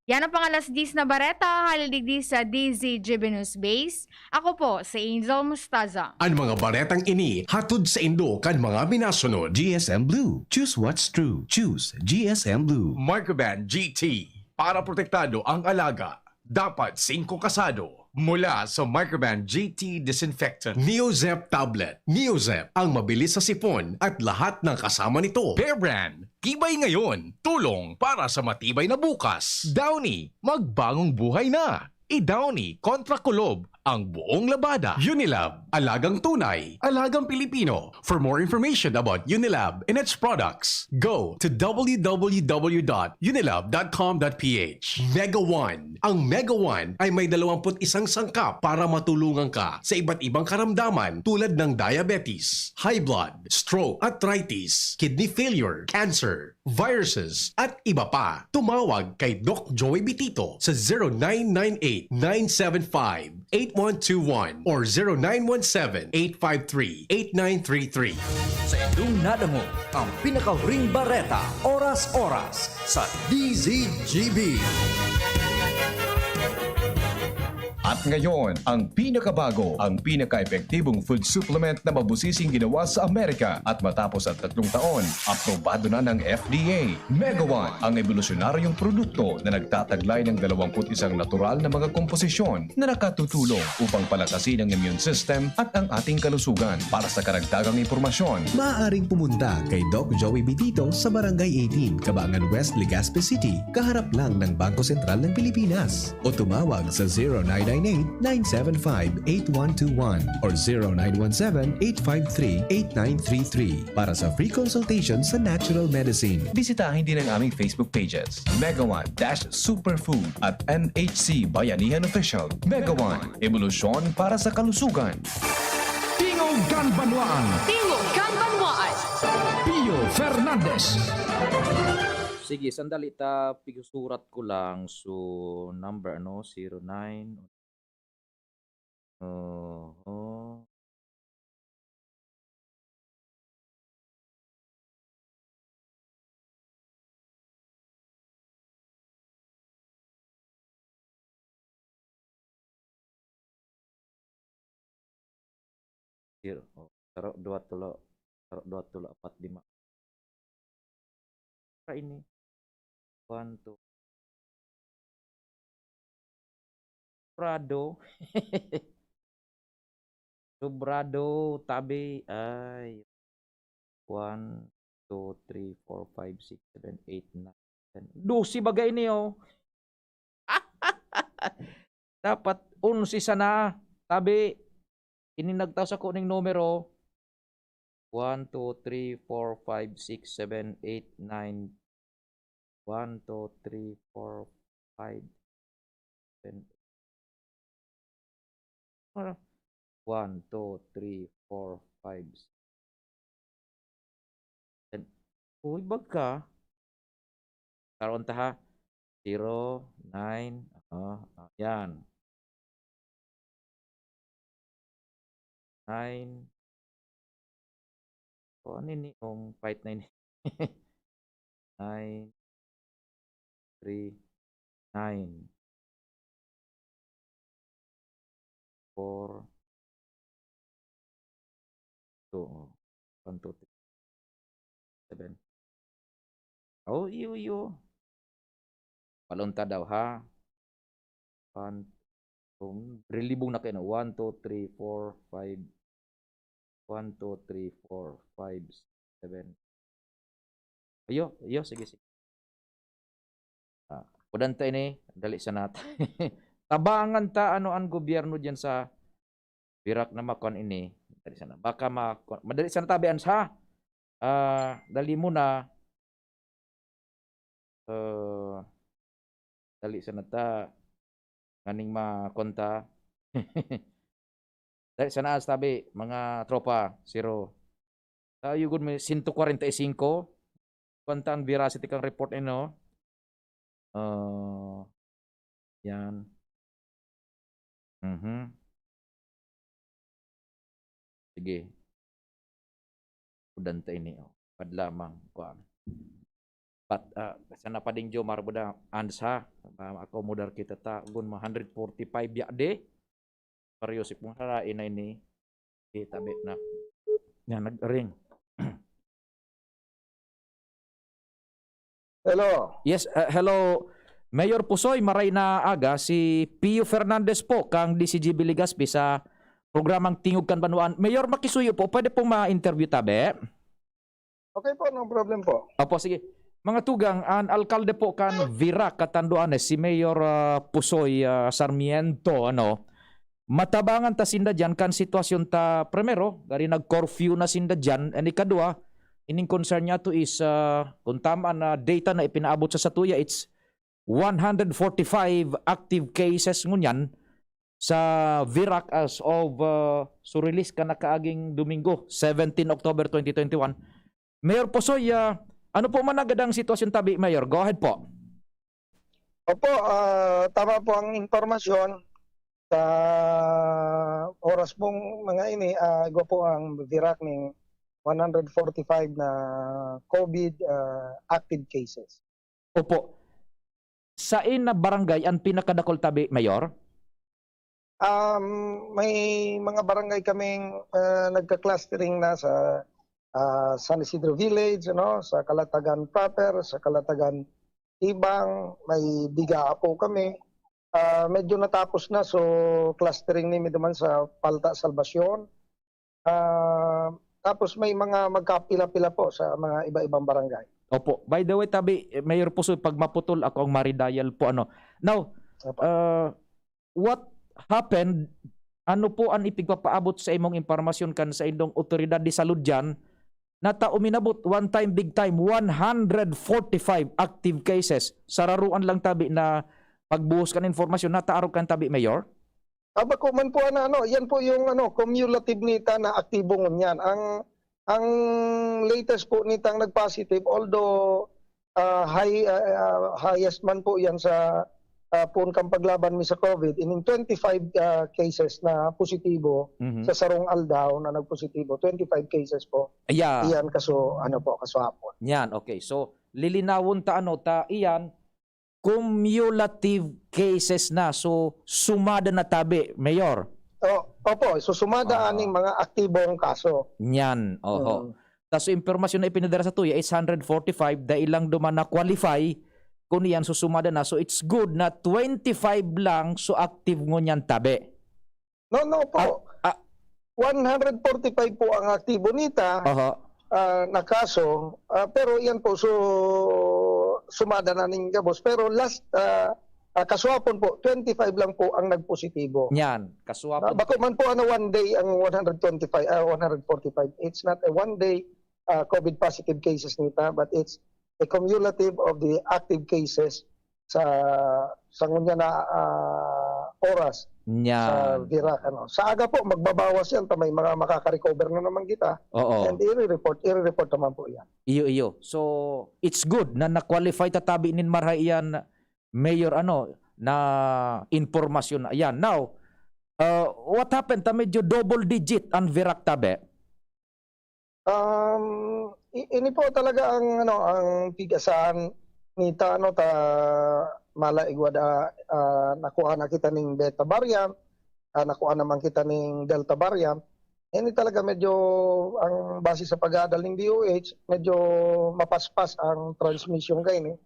Yan ang pang alas diyes na bareta, hale digdi sa D Z G B News Base. Ako po si Angel Mustaza. An mga baretang ini hatod saindo kan mga minasunod. G S M Blue. Choose what's true. Choose G S M Blue. Microban G T. Para protektado ang alaga, dapat singko kasado. Mula sa Microban G T Disinfectant. Neozep Tablet. Neozep, ang mabilis sa sipon at lahat ng kasama nito. Bear Brand. Tibay ngayon, tulong para sa matibay na bukas. Downy, magbagong buhay na. I-Downy kontra kulob ang buong labada. Unilab, alagang tunay, alagang Pilipino. For more information about Unilab and its products, go to w w w dot unilab dot com dot p h. Mega One. Ang Mega One ay may dalawampu't isang sangkap para matulungan ka sa iba't ibang karamdaman tulad ng diabetes, high blood, stroke, arthritis, kidney failure, cancer, viruses, at iba pa. Tumawag kay Doc Joey Bitito sa zero nine nine eight, nine seven five, eight one two one or zero nine one seven, eight five three, eight nine three three. Sa indong nadangog ang pinakahuring bareta, oras-oras, sa D Z G B. At ngayon, ang pinakabago, ang pinaka-epektibong food supplement na mabusising ginawa sa Amerika at matapos ang tatlong taon, aprobado na ng F D A. Mega One, ang ebolusyonaryong produkto na nagtataglay ng dalawampu't isang natural na mga komposisyon na nakatutulong upang palakasin ang immune system at ang ating kalusugan. Para sa karagdagang impormasyon, maaaring pumunta kay Doc Joey Bitito sa Barangay eighteen, Cabangan West, Legazpi City, kaharap lang ng Bangko Sentral ng Pilipinas. O tumawag sa zero nine nine eight, nine seven five, eight one two one or zero nine one seven, eight five three, eight nine three three para sa free consultation sa natural medicine. Bisitahin din ang aming Facebook pages, Mega One dash Superfood at M H C Bayanihan Official. Mega One, ebolusyon para sa kalusugan. Tingog kan Banwaan. Tingog kan Banwaan. Pio Fernandez. Sige, sandali ta, pigsusurat ko lang. So, number, ano, zero nine. Oo. Zero. Oh, saro, dua, tolo. Saro, dua, tolo, apat, lima. Para ini. One, two. Prado. Sobrado, tabi. Ay. One, two, three, four, five, six, seven, eight, nine, ten. Dose baga ini, oh. Dapat onse sana. Tabi, ini nagtao sako ning numero. One, two, three, four, five, six, seven, eight, nine. One, two, three, four, five, seven. Ano? One, two, three, four, five, six. Ten. Uy, bag ka. Karon ta, ha? Zero, nine. Ah, ah, yan. Nine. O, ano ini? Yung fight na ini. Nine, three, nine, four, two, oh. One, two, three, seven. Oh, iyo, iyo. Palunta daw, ha? One, um, relibong na kayo na. One, two, three, four, five. One, two, three, four, five, seven. Iyo, iyo, sige, sige. Ah, kudan ta ini, dali sa nat. Tabangan ta ano ang gobyerno diyan sa Birak na makon ini. Dali sana. Baka ma-, madali sana tabi ans, ha? Ah, dali muna. Ah, dali sana ta. Nganing makonta. Dali sana ans tabi, mga tropa, zero. Tayo gud may sento kwarenta y singko. Kuwan ta an veracity kan report, eh, no? Ah, yan. Mhm. Sige. Udan ta ini, oh. Pad lamang, kuwan. Pat, ah, sana pa ding Jomar buda, ans ha? Ah, akomodar kita ta, gun ma hundred forty-five ya de. Seryoso, kung harain na ini, kita be na. Yan, nag-ring. Hello. Yes, uh, hello. Mayor Pusoy, maray na aga. Si Pio Fernandez po, kang D C G B Legazpi sa programang Tingog kan Banwaan. Mayor, makisuyo po, pwede pong ma-interview tabi? Okay po, no problem po. Opo, sige. Mga tugang, an alkalde po kan Virac, Catanduanes, si Mayor, ah, Pusoy, ah, Sarmiento, ano, matabangan ta sinda diyan kan sitwasyon ta, primero, gari nag-curfew na sinda diyan, and ikadwa, ining concern niya to is, ah, kung tama na data na ipinaabot sa satuya, it's one hundred forty-five active cases ngunyan sa Virac as of, ah, so release kan nakaaging Domingo, seventeen October twenty twenty-one. Mayor Pusoy, ah, ano po man ang gadang sitwasyon tabi, Mayor? Go ahead po. Opo, ah, tama po ang impormasyon. Sa oras pong mga ini, ah, igwa po ang Virac ning one hundred forty-five na COVID, ah, active cases. Opo. Sain na barangay ang pinakadakul tabi, Mayor? Um, may mga barangay kaming, ah, nagka-clustering na sa, ah, San Isidro Village, ano, sa Calatagan proper, sa Calatagan Ibang, may Bigaa po kami. Ah, medyo natapos na, so clustering ni mi duman sa Palta Salvacion. Ah, tapos may mga magkapila-pila po sa mga iba-ibang barangay. Opo. By the way, tabi, eh, Mayor Pusoy, pag maputol ako ang maridayal po, ano. Now, Opo. ah, what happened? Ano po an ipigpapaabot sa imong impormasyon kan saindong otoridad de salud diyan? Na ta uminabot, one time, big time, one hundred forty-five active cases. Sararuan lang tabi na pagbuhos kan impormasyon, nata arog kan tabi, Mayor? Ah, bako man po, ano, ano, yan po yung, ano, cumulative nita na aktibo ngunyan. Ang, ang latest po nitang nag-positive, although, ah, high, ah, ah, highest man po yan sa, ah, poon kan paglaban mi sa COVID, ining twenty-five, ah, cases na positibo Mhm. sa sarong aldaw na nagpositibo, twenty-five cases po. Yeah. Iyan kaso, ano po, kaso hapon. Yan, okay. So, lilinawon ta, ano, ta, iyan, cumulative cases na. So, sumada na tabi, Mayor. O, opo, so sumada Ah. aning mga aktibong kaso. Nyan, oho. Mm. Tas impormasyon na ipinadara sa tuya is hundred forty-five, dai lang duman na-qualify, kun iyan so sumada na. So, it's good na twenty-five lang so active ngunyan tabi. No, no po. Ah, ah. One hundred forty-five po ang aktibo nita, Oho. ah, na kaso, ah, pero iyan po, so, sumada na ning gabos. Pero last, ah, ah, kasuhapon po, twenty-five lang po ang nagpositibo. Yan, kasuhapon. Ah, bako man po, ano, one day ang one hundred twenty-five, ah, one hundred forty-five. It's not a one day, ah, COVID positive cases nita, but it's a cumulative of the active cases sa, sa ngunyan na, ah, oras Yan. sa Virac, ano. Sa aga po, magbabawas yan, ta may mga makaka-recover na naman kita. Oo. And i-re-report, i-re-report naman po yan. Iyo, iyo. So, it's good na na-qualify ta tabi nin marhay iyan, Mayor, ano, na impormasyon na. Ayan. Now, uh, what happened ta medyo double digit ang Virac tabi? Um, i-, ini po talaga ang, ano, ang pigasahan nita, ano, ta mala igwa da, ah, nakuha na kita ning Beta variant, ah, nakuha naman kita ning Delta variant. Ini talaga medyo, ang base sa pag-aadal ning D O H, medyo mapaspas ang transmission kaini.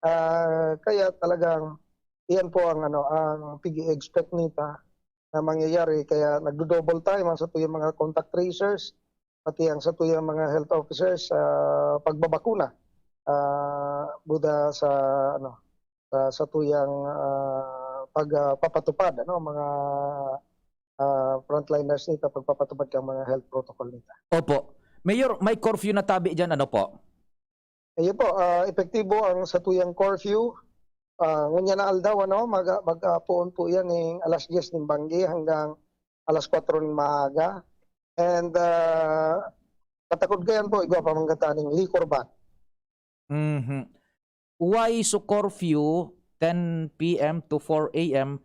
Ah, kaya talagang iyan po ang, ano, ang pig-i-expect nita na mangyayari. Kaya nagdo-double time ang satuyang mga contact tracers, pati ang satuyang mga health officers sa pagbabakuna, ah, buda sa, ano, sa satuyang, ah, pag, ah, papatupad, ano, mga, ah, frontliners nita, pagpapatupad kan mga health protocol nita. Opo. Mayor, may curfew na tabi diyan, ano po? Iyo po, ah, epektibo ang satuyang curfew. Ah, ngunyan na aldaw, ano, mag-, mag-, ah, poon po yan ning alas dyes ning banggi hanggang alas kwatro ning maaga. And, ah, Katakod kaiyan po, igwa pa man kataning liquor ban. Mhm. Why so curfew ten P M to four A M?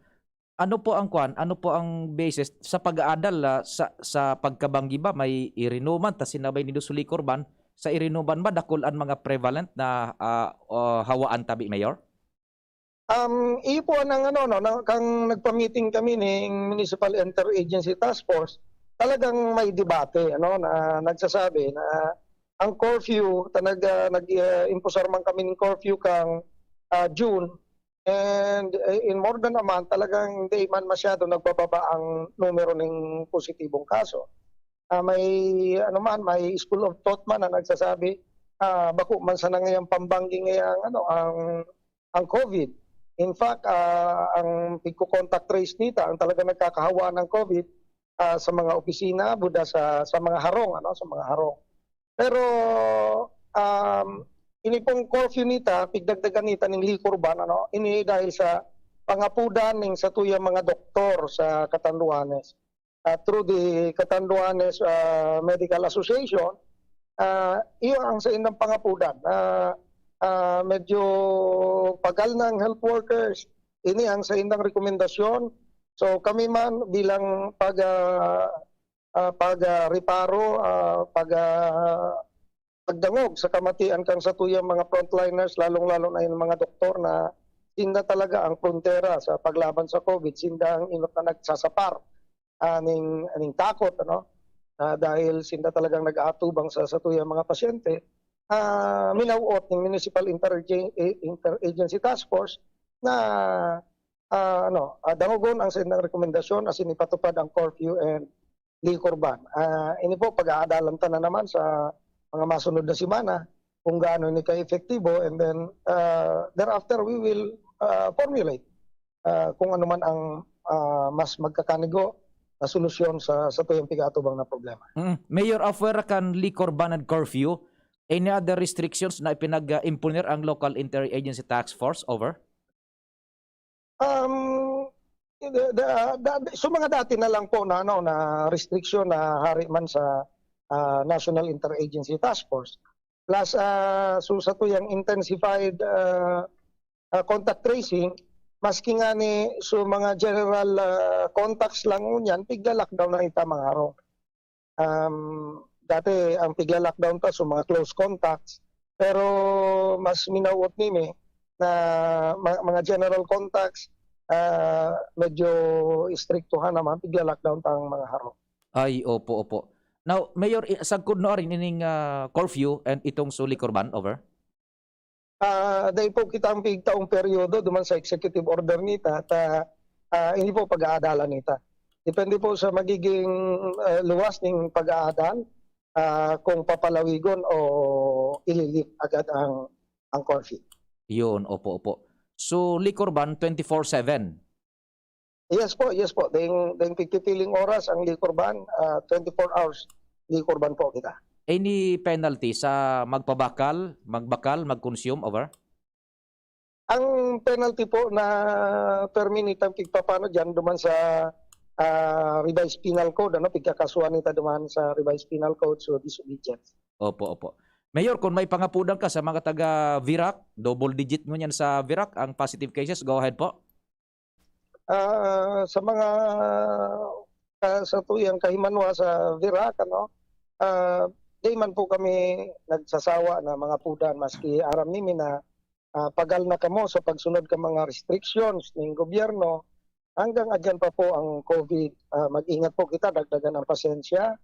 Ano po ang kwan? Ano po ang basis sa pag-aadal, ah, sa, sa pagkabanggi ba may irinuman ta sinabay nindo sa liquor ban? Sa irinuman ba dakul an mga prevalent na, ah, ah, hawaan tabi, Mayor? Um, iyo po ang ano, no, na, kang nagpa-meeting kami ning Municipal Interagency Task Force, talagang may debate, ano, na nagsasabi na ang curfew, ta nag, ah, nag, ah, impusar man kami ng curfew kang, ah, June, and, eh, in more than a month, talagang hindi man masyado nagbababa ang numero ng positibong kaso. Ah, may, ano man, may school of thought man na nagsasabi, ah, bako man sana ngayang pambanggi ngayang, ano, ang, ang COVID. In fact, ah, ang pigko-contact trace nita, ang talaga nagkakahawa ng COVID, ah, sa mga opisina, buda sa, sa mga harong, ano, sa mga harong. Pero, um, ini pong curfew nita, pigdagdagan nita ning liquor ban, ano, ini dahil sa pangapudan ning satuyang mga doktor sa Catanduanes. Ah, through the Catanduanes, ah, Medical Association, ah, iyo ang saindang pangapudan. Ah, ah, medyo pagal ng health workers. Ini ang saindang rekomendasyon. So, kami man bilang pag, ah, ah, pag, ah, reparo, ah, pag, ah, pagdangog sa kamatian kan satuyang mga frontliners, lalong-lalo na yung mga doktor na sinda talaga ang frontera sa paglaban sa COVID, sinda ang inot na nagsasapar, ah, ning, ning takot, ano? Ah, dahil sinda talagang nag-aatubang sa satuyang mga pasyente, ah, minawot ning Municipal Interagen-, eh, Interagency Task Force na, ah, ano, ah, dangogon ang saindang rekomendasyon asin ipatupad ang curfew and liquor ban. Ah, ini po, pag-aadalan ta na naman sa mga masunod na semana kung gaano ini ka-epektibo, and then, ah, thereafter we will, ah, formulate, ah, kung ano man ang, ah, mas magkakanigo na solusyon sa, sa tuyang pig-aatubang na problema. Mm. Mayor, afuera kan liquor ban and curfew, any other restrictions na ipinag-, ah, imponer ang Local Interagency Task Force? Over. Um, the, the, the, so mga dati na lang po na, ano, na restriction na hari man sa, ah, National Interagency Task Force. Plus, ah, so sa tuyang intensified, ah, ah, contact tracing, maski nga ni so mga general, ah, contacts lang ngunyan, pigla-lockdown na ita mga harong. Um, dati ang pigla-lockdown ta so mga close contacts, pero mas minawot nini na ma-, mga general contacts, ah, medyo istriktuhan naman, pigla-lockdown ta ang mga harong. Ay, opo, opo. Now, Mayor, i-, sagkod no arin ining, ah, curfew and itong so liquor ban, over? Ah, dai po kita ang pigtaong peryodo duman sa executive order nita, ta, ah, ini po pag-aadalan nita. Depende po sa magiging, ah, luwas ning pag-aadal, ah, kung papalawigon o ililift agad ang, ang curfew. Yun, opo, opo. So, liquor ban twenty-four seven? Yes po, yes po. Ding, ding pigpipiling oras ang liquor ban, ah, twenty-four hours liquor ban po kita. Any penalty sa magpabakal, magbakal, mag-consume, over? Ang penalty po na permi nitang pigpapano diyan duman sa, ah, Revised Penal Code, ano, pigkakasuhan nita duman sa Revised Penal Code, so disobedience. Opo, opo. Mayor, kung may pangapudan ka sa mga taga Virac, double digit ngunyan sa Virac ang positive cases, go ahead po. Ah, sa mga, ah, sa tuyang kahimanwa sa Virac, ano, ah, di man po kami nagsasawa na mangapudan, maski aram nimi na, ah, pagal na kamo sa pagsunod ka mga restrictions ning gobyerno, hanggang adyan pa po ang COVID. Ah, mag-ingat po kita, dagdagan ang pasensya.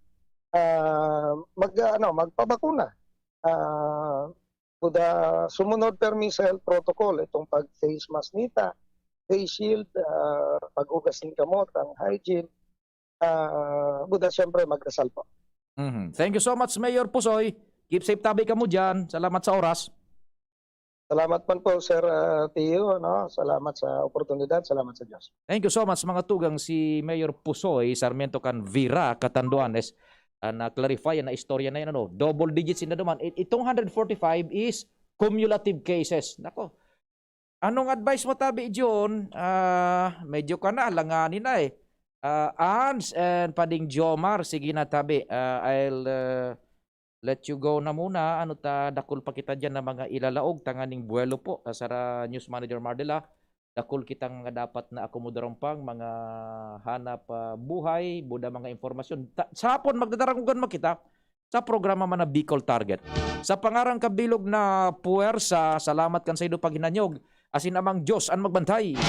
Ah, mag, ano, magpabakuna. Ah, kuda sumunod permi sa health protocol, itong pag-face mask nita, face shield, ah, paghugas ng kamot, ang hygiene. Ah, kuda siyempre magdasal po. Mhm. Thank you so much, Mayor Pusoy. Keep safe tabi kamo diyan. Salamat sa oras. Salamat man po, Sir, ah, Tio, no? Salamat sa oportunidad, salamat sa Diyos. Thank you so much, mga tugang. Si Mayor Pusoy Sarmiento kan Virac, Catanduanes, ah, na-clarify na istorya na yan, ano, double digits in the duman. It-, itong hundred forty-five is cumulative cases. Nako, anong advice mo, tabi, John? Ah, medyo ka na, alanganin na eh. Ah, Ans and Pading Jomar, sige na, tabi. Ah, I'll, ah, let you go na muna. Ano ta, dakul pa kita diyan na mga ilalaog tanganing buwelo po. Ah, Sara News Manager Mardela, dakul kitang mga dapat na akomodarong pang mga hanap ah, buhay, buda mga impormasyon. Ta- sa hapon, magdadarangugan mo kita sa programa man na Bicol Target. Sa pangarang kabilog na puwersa, salamat kan sa indo paghinanyog. Asin Amang Diyos an magbantay.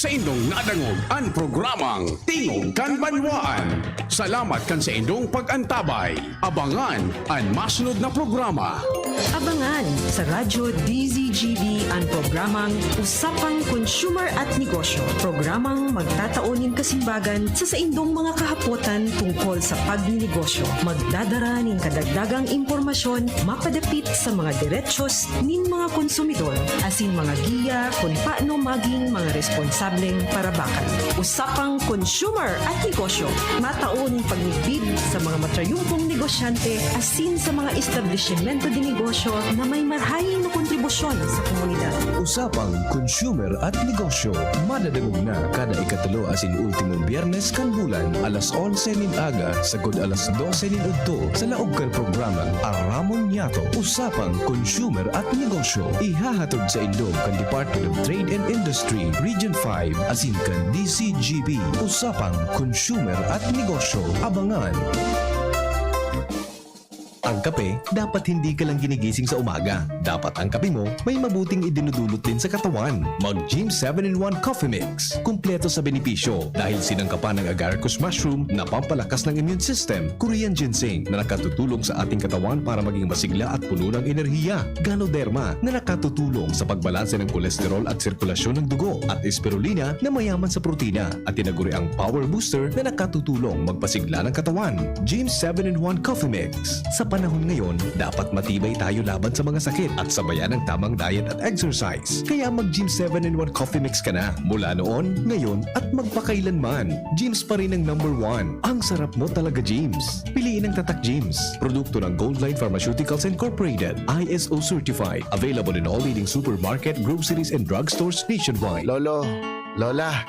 Sa indong nadangog an programang Tingog kan Banwaan. Salamat kan sa indong pag-antabay. Abangan an masunod na programa. Abangan sa Radyo D Z G B an programang Usapang Consumer at Negosyo. Programang magtatao nin kasimbagan sa saindong mga kahapotan tungkol sa pagninegosyo. Magdadara nin kadagdagang impormasyon mapadapit sa mga derechos nin mga konsumidor asin mga giya kun paano maging mga responsableng parabakan. Usapang Consumer at Negosyo, matao nin pagmidbid sa mga matrayumpong negosyante asin sa mga establisimento de negosyo na may marhay na kontribusyon sa komunidad. Usapang Consumer at Negosyo, madadangog na kada ikatulo asin ultimong Biyernes kan bulan, alas onse nin aga sagod alas dose nin udto, sa laog kan programang Aramon Niyato, Usapang Consumer at Negosyo. Ihahatod sa indo kan Department of Trade and Industry, Region five, asin kan D C G B, Usapang Consumer at Negosyo. Abangan! Ang kape, dapat hindi ka lang ginigising sa umaga. Dapat ang kape mo may mabuting idinudulot din sa katawan. Mag Gym seven in one Coffee Mix. Kumpleto sa benepisyo dahil sinangkapan ng agaricus mushroom na pampalakas ng immune system, Korean ginseng na nakatutulong sa ating katawan para maging masigla at puno ng enerhiya, Ganoderma na nakatutulong sa pagbalanse ng kolesterol at sirkulasyon ng dugo, at Spirulina na mayaman sa protina at tinaguriang power booster na nakatutulong magpasigla ng katawan. Gym seven in one Coffee Mix. Sa panahon ngayon, dapat matibay tayo laban sa mga sakit at sabayan ng tamang diet at exercise. Kaya mag Gym seven in one Coffee Mix ka na mula noon, ngayon, at magpakailanman. Gym's pa rin ang number one. Ang sarap mo talaga, Gym's. Piliin ang Tatak Gym's. Produkto ng Goldline Pharmaceuticals Incorporated, I S O certified. Available in all leading supermarket, groceries, and drugstores nationwide. Lolo, Lola,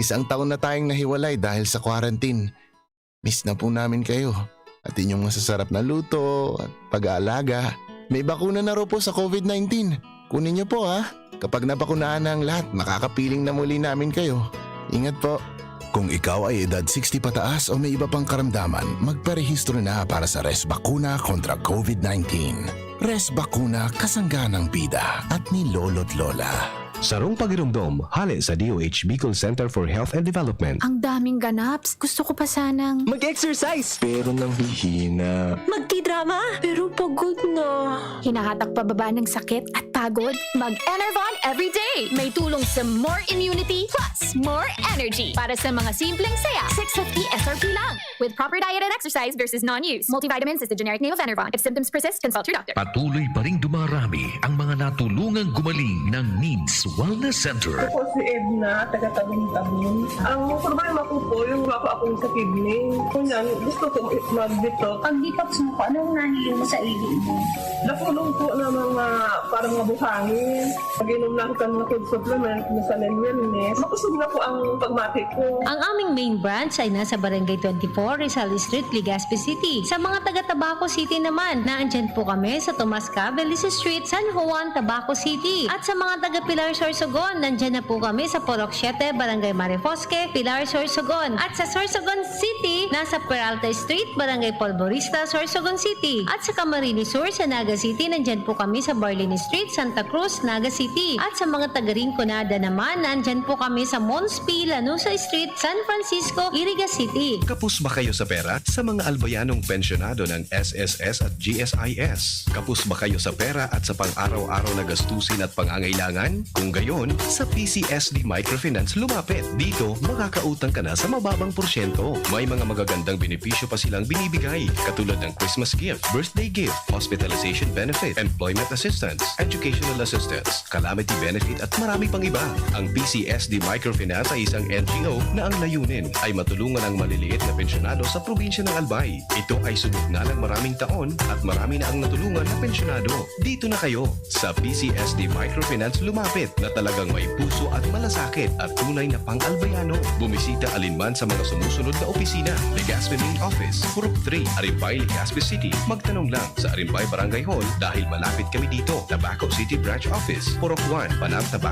isang taon na tayong nahiwalay dahil sa quarantine. Miss na po namin kayo at inyong masasarap na luto at pag-aalaga. May bakuna na raw po sa COVID nineteen. Kunin niyo po, ha. Kapag nabakunahan na ang lahat, makakapiling na muli namin kayo. Ingat po. Kung ikaw ay edad sixty pataas o may iba pang karamdaman, magparehistro na para sa Res Bakuna kontra COVID nineteen. Res Bakuna, kasangga ng bida at ni Lolo't Lola. Sarong pagiromdom, hale sa D O H Bicol Center for Health and Development. Ang daming ganaps. Gusto ko pa sanang Mag-exercise! Pero nanghihina. Magtidrama, pero pagod na. Hinahatak pababa ng sakit at pagod. Mag-Enervon everyday. May tulong sa more immunity plus more energy. Para sa mga simpleng saya, six fifty S R P lang. With proper diet and exercise versus non-use. Multivitamins is the generic name of Enervon. If symptoms persist, consult your doctor. Patuloy pa ring dumarami ang mga natulungang gumaling ng Needs Wellness Center. Ako si Edna, taga Tabon-Tabon. Ang problema ko po, yung wala pa akong sa kidney. Kunyan, gusto ko mag-detox. Pag-detox mo po, anong nahiling mo sa ihi mo? Nakulong po ng mga parang mabuhangin. Pag-inom na ako ng mga food supplement, na sa Len Wellness, makusog na po ang pagmati ko. Ang aming main branch ay nasa Barangay twenty-four, Rizal Street, Legazpi City. Sa mga taga Tabaco City naman, naandyan po kami sa Tomas Cabeles Street, San Juan, Tabaco City. At sa mga taga Pilar, Sorsogon, nandyan na po kami sa Purok siete, Barangay Marifosque, Pilar, Sorsogon. At sa Sorsogon City, nasa Peralta Street, Barangay Polvorista, Sorsogon City. At sa Camarines Sur, sa Naga City, nandyan po kami sa Barlini Street, Santa Cruz, Naga City. At sa mga taga Rinconada naman, nandyan po kami sa Mons P. Lanuza Street, San Francisco, Iriga City. Kapos ba kayo sa pera? Sa mga albayanong pensyonado ng S S S at G S I S. Kapos ba kayo sa pera at sa pang-araw-araw na gastusin at pangangailangan? Kung gayon, sa P C S D Microfinance lumapit. Dito, makakautang ka na sa mababang porsyento. May mga magagandang benepisyo pa silang binibigay, katulad ng Christmas gift, birthday gift, hospitalization benefit, employment assistance, education educational assistance, calamity benefit at marami pang iba. Ang P C S D Microfinance ay isang N G O na ang layunin ay matulungan ang maliliit na pensyonado sa probinsya ng Albay. Ito ay subok na ng maraming taon at marami na ang natulungan na pensyonado. Dito na kayo! Sa P C S D Microfinance lumapit na talagang may puso at malasakit at tunay na pang-Albayano. Bumisita alinman sa mga sumusunod na opisina: Legazpi Main Office, Purok three, Arimbay, Legazpi City. Magtanong lang sa Arimbay Barangay Hall dahil malapit kami dito. Tabaco City Branch Office, Purok one, Panam, Tabaco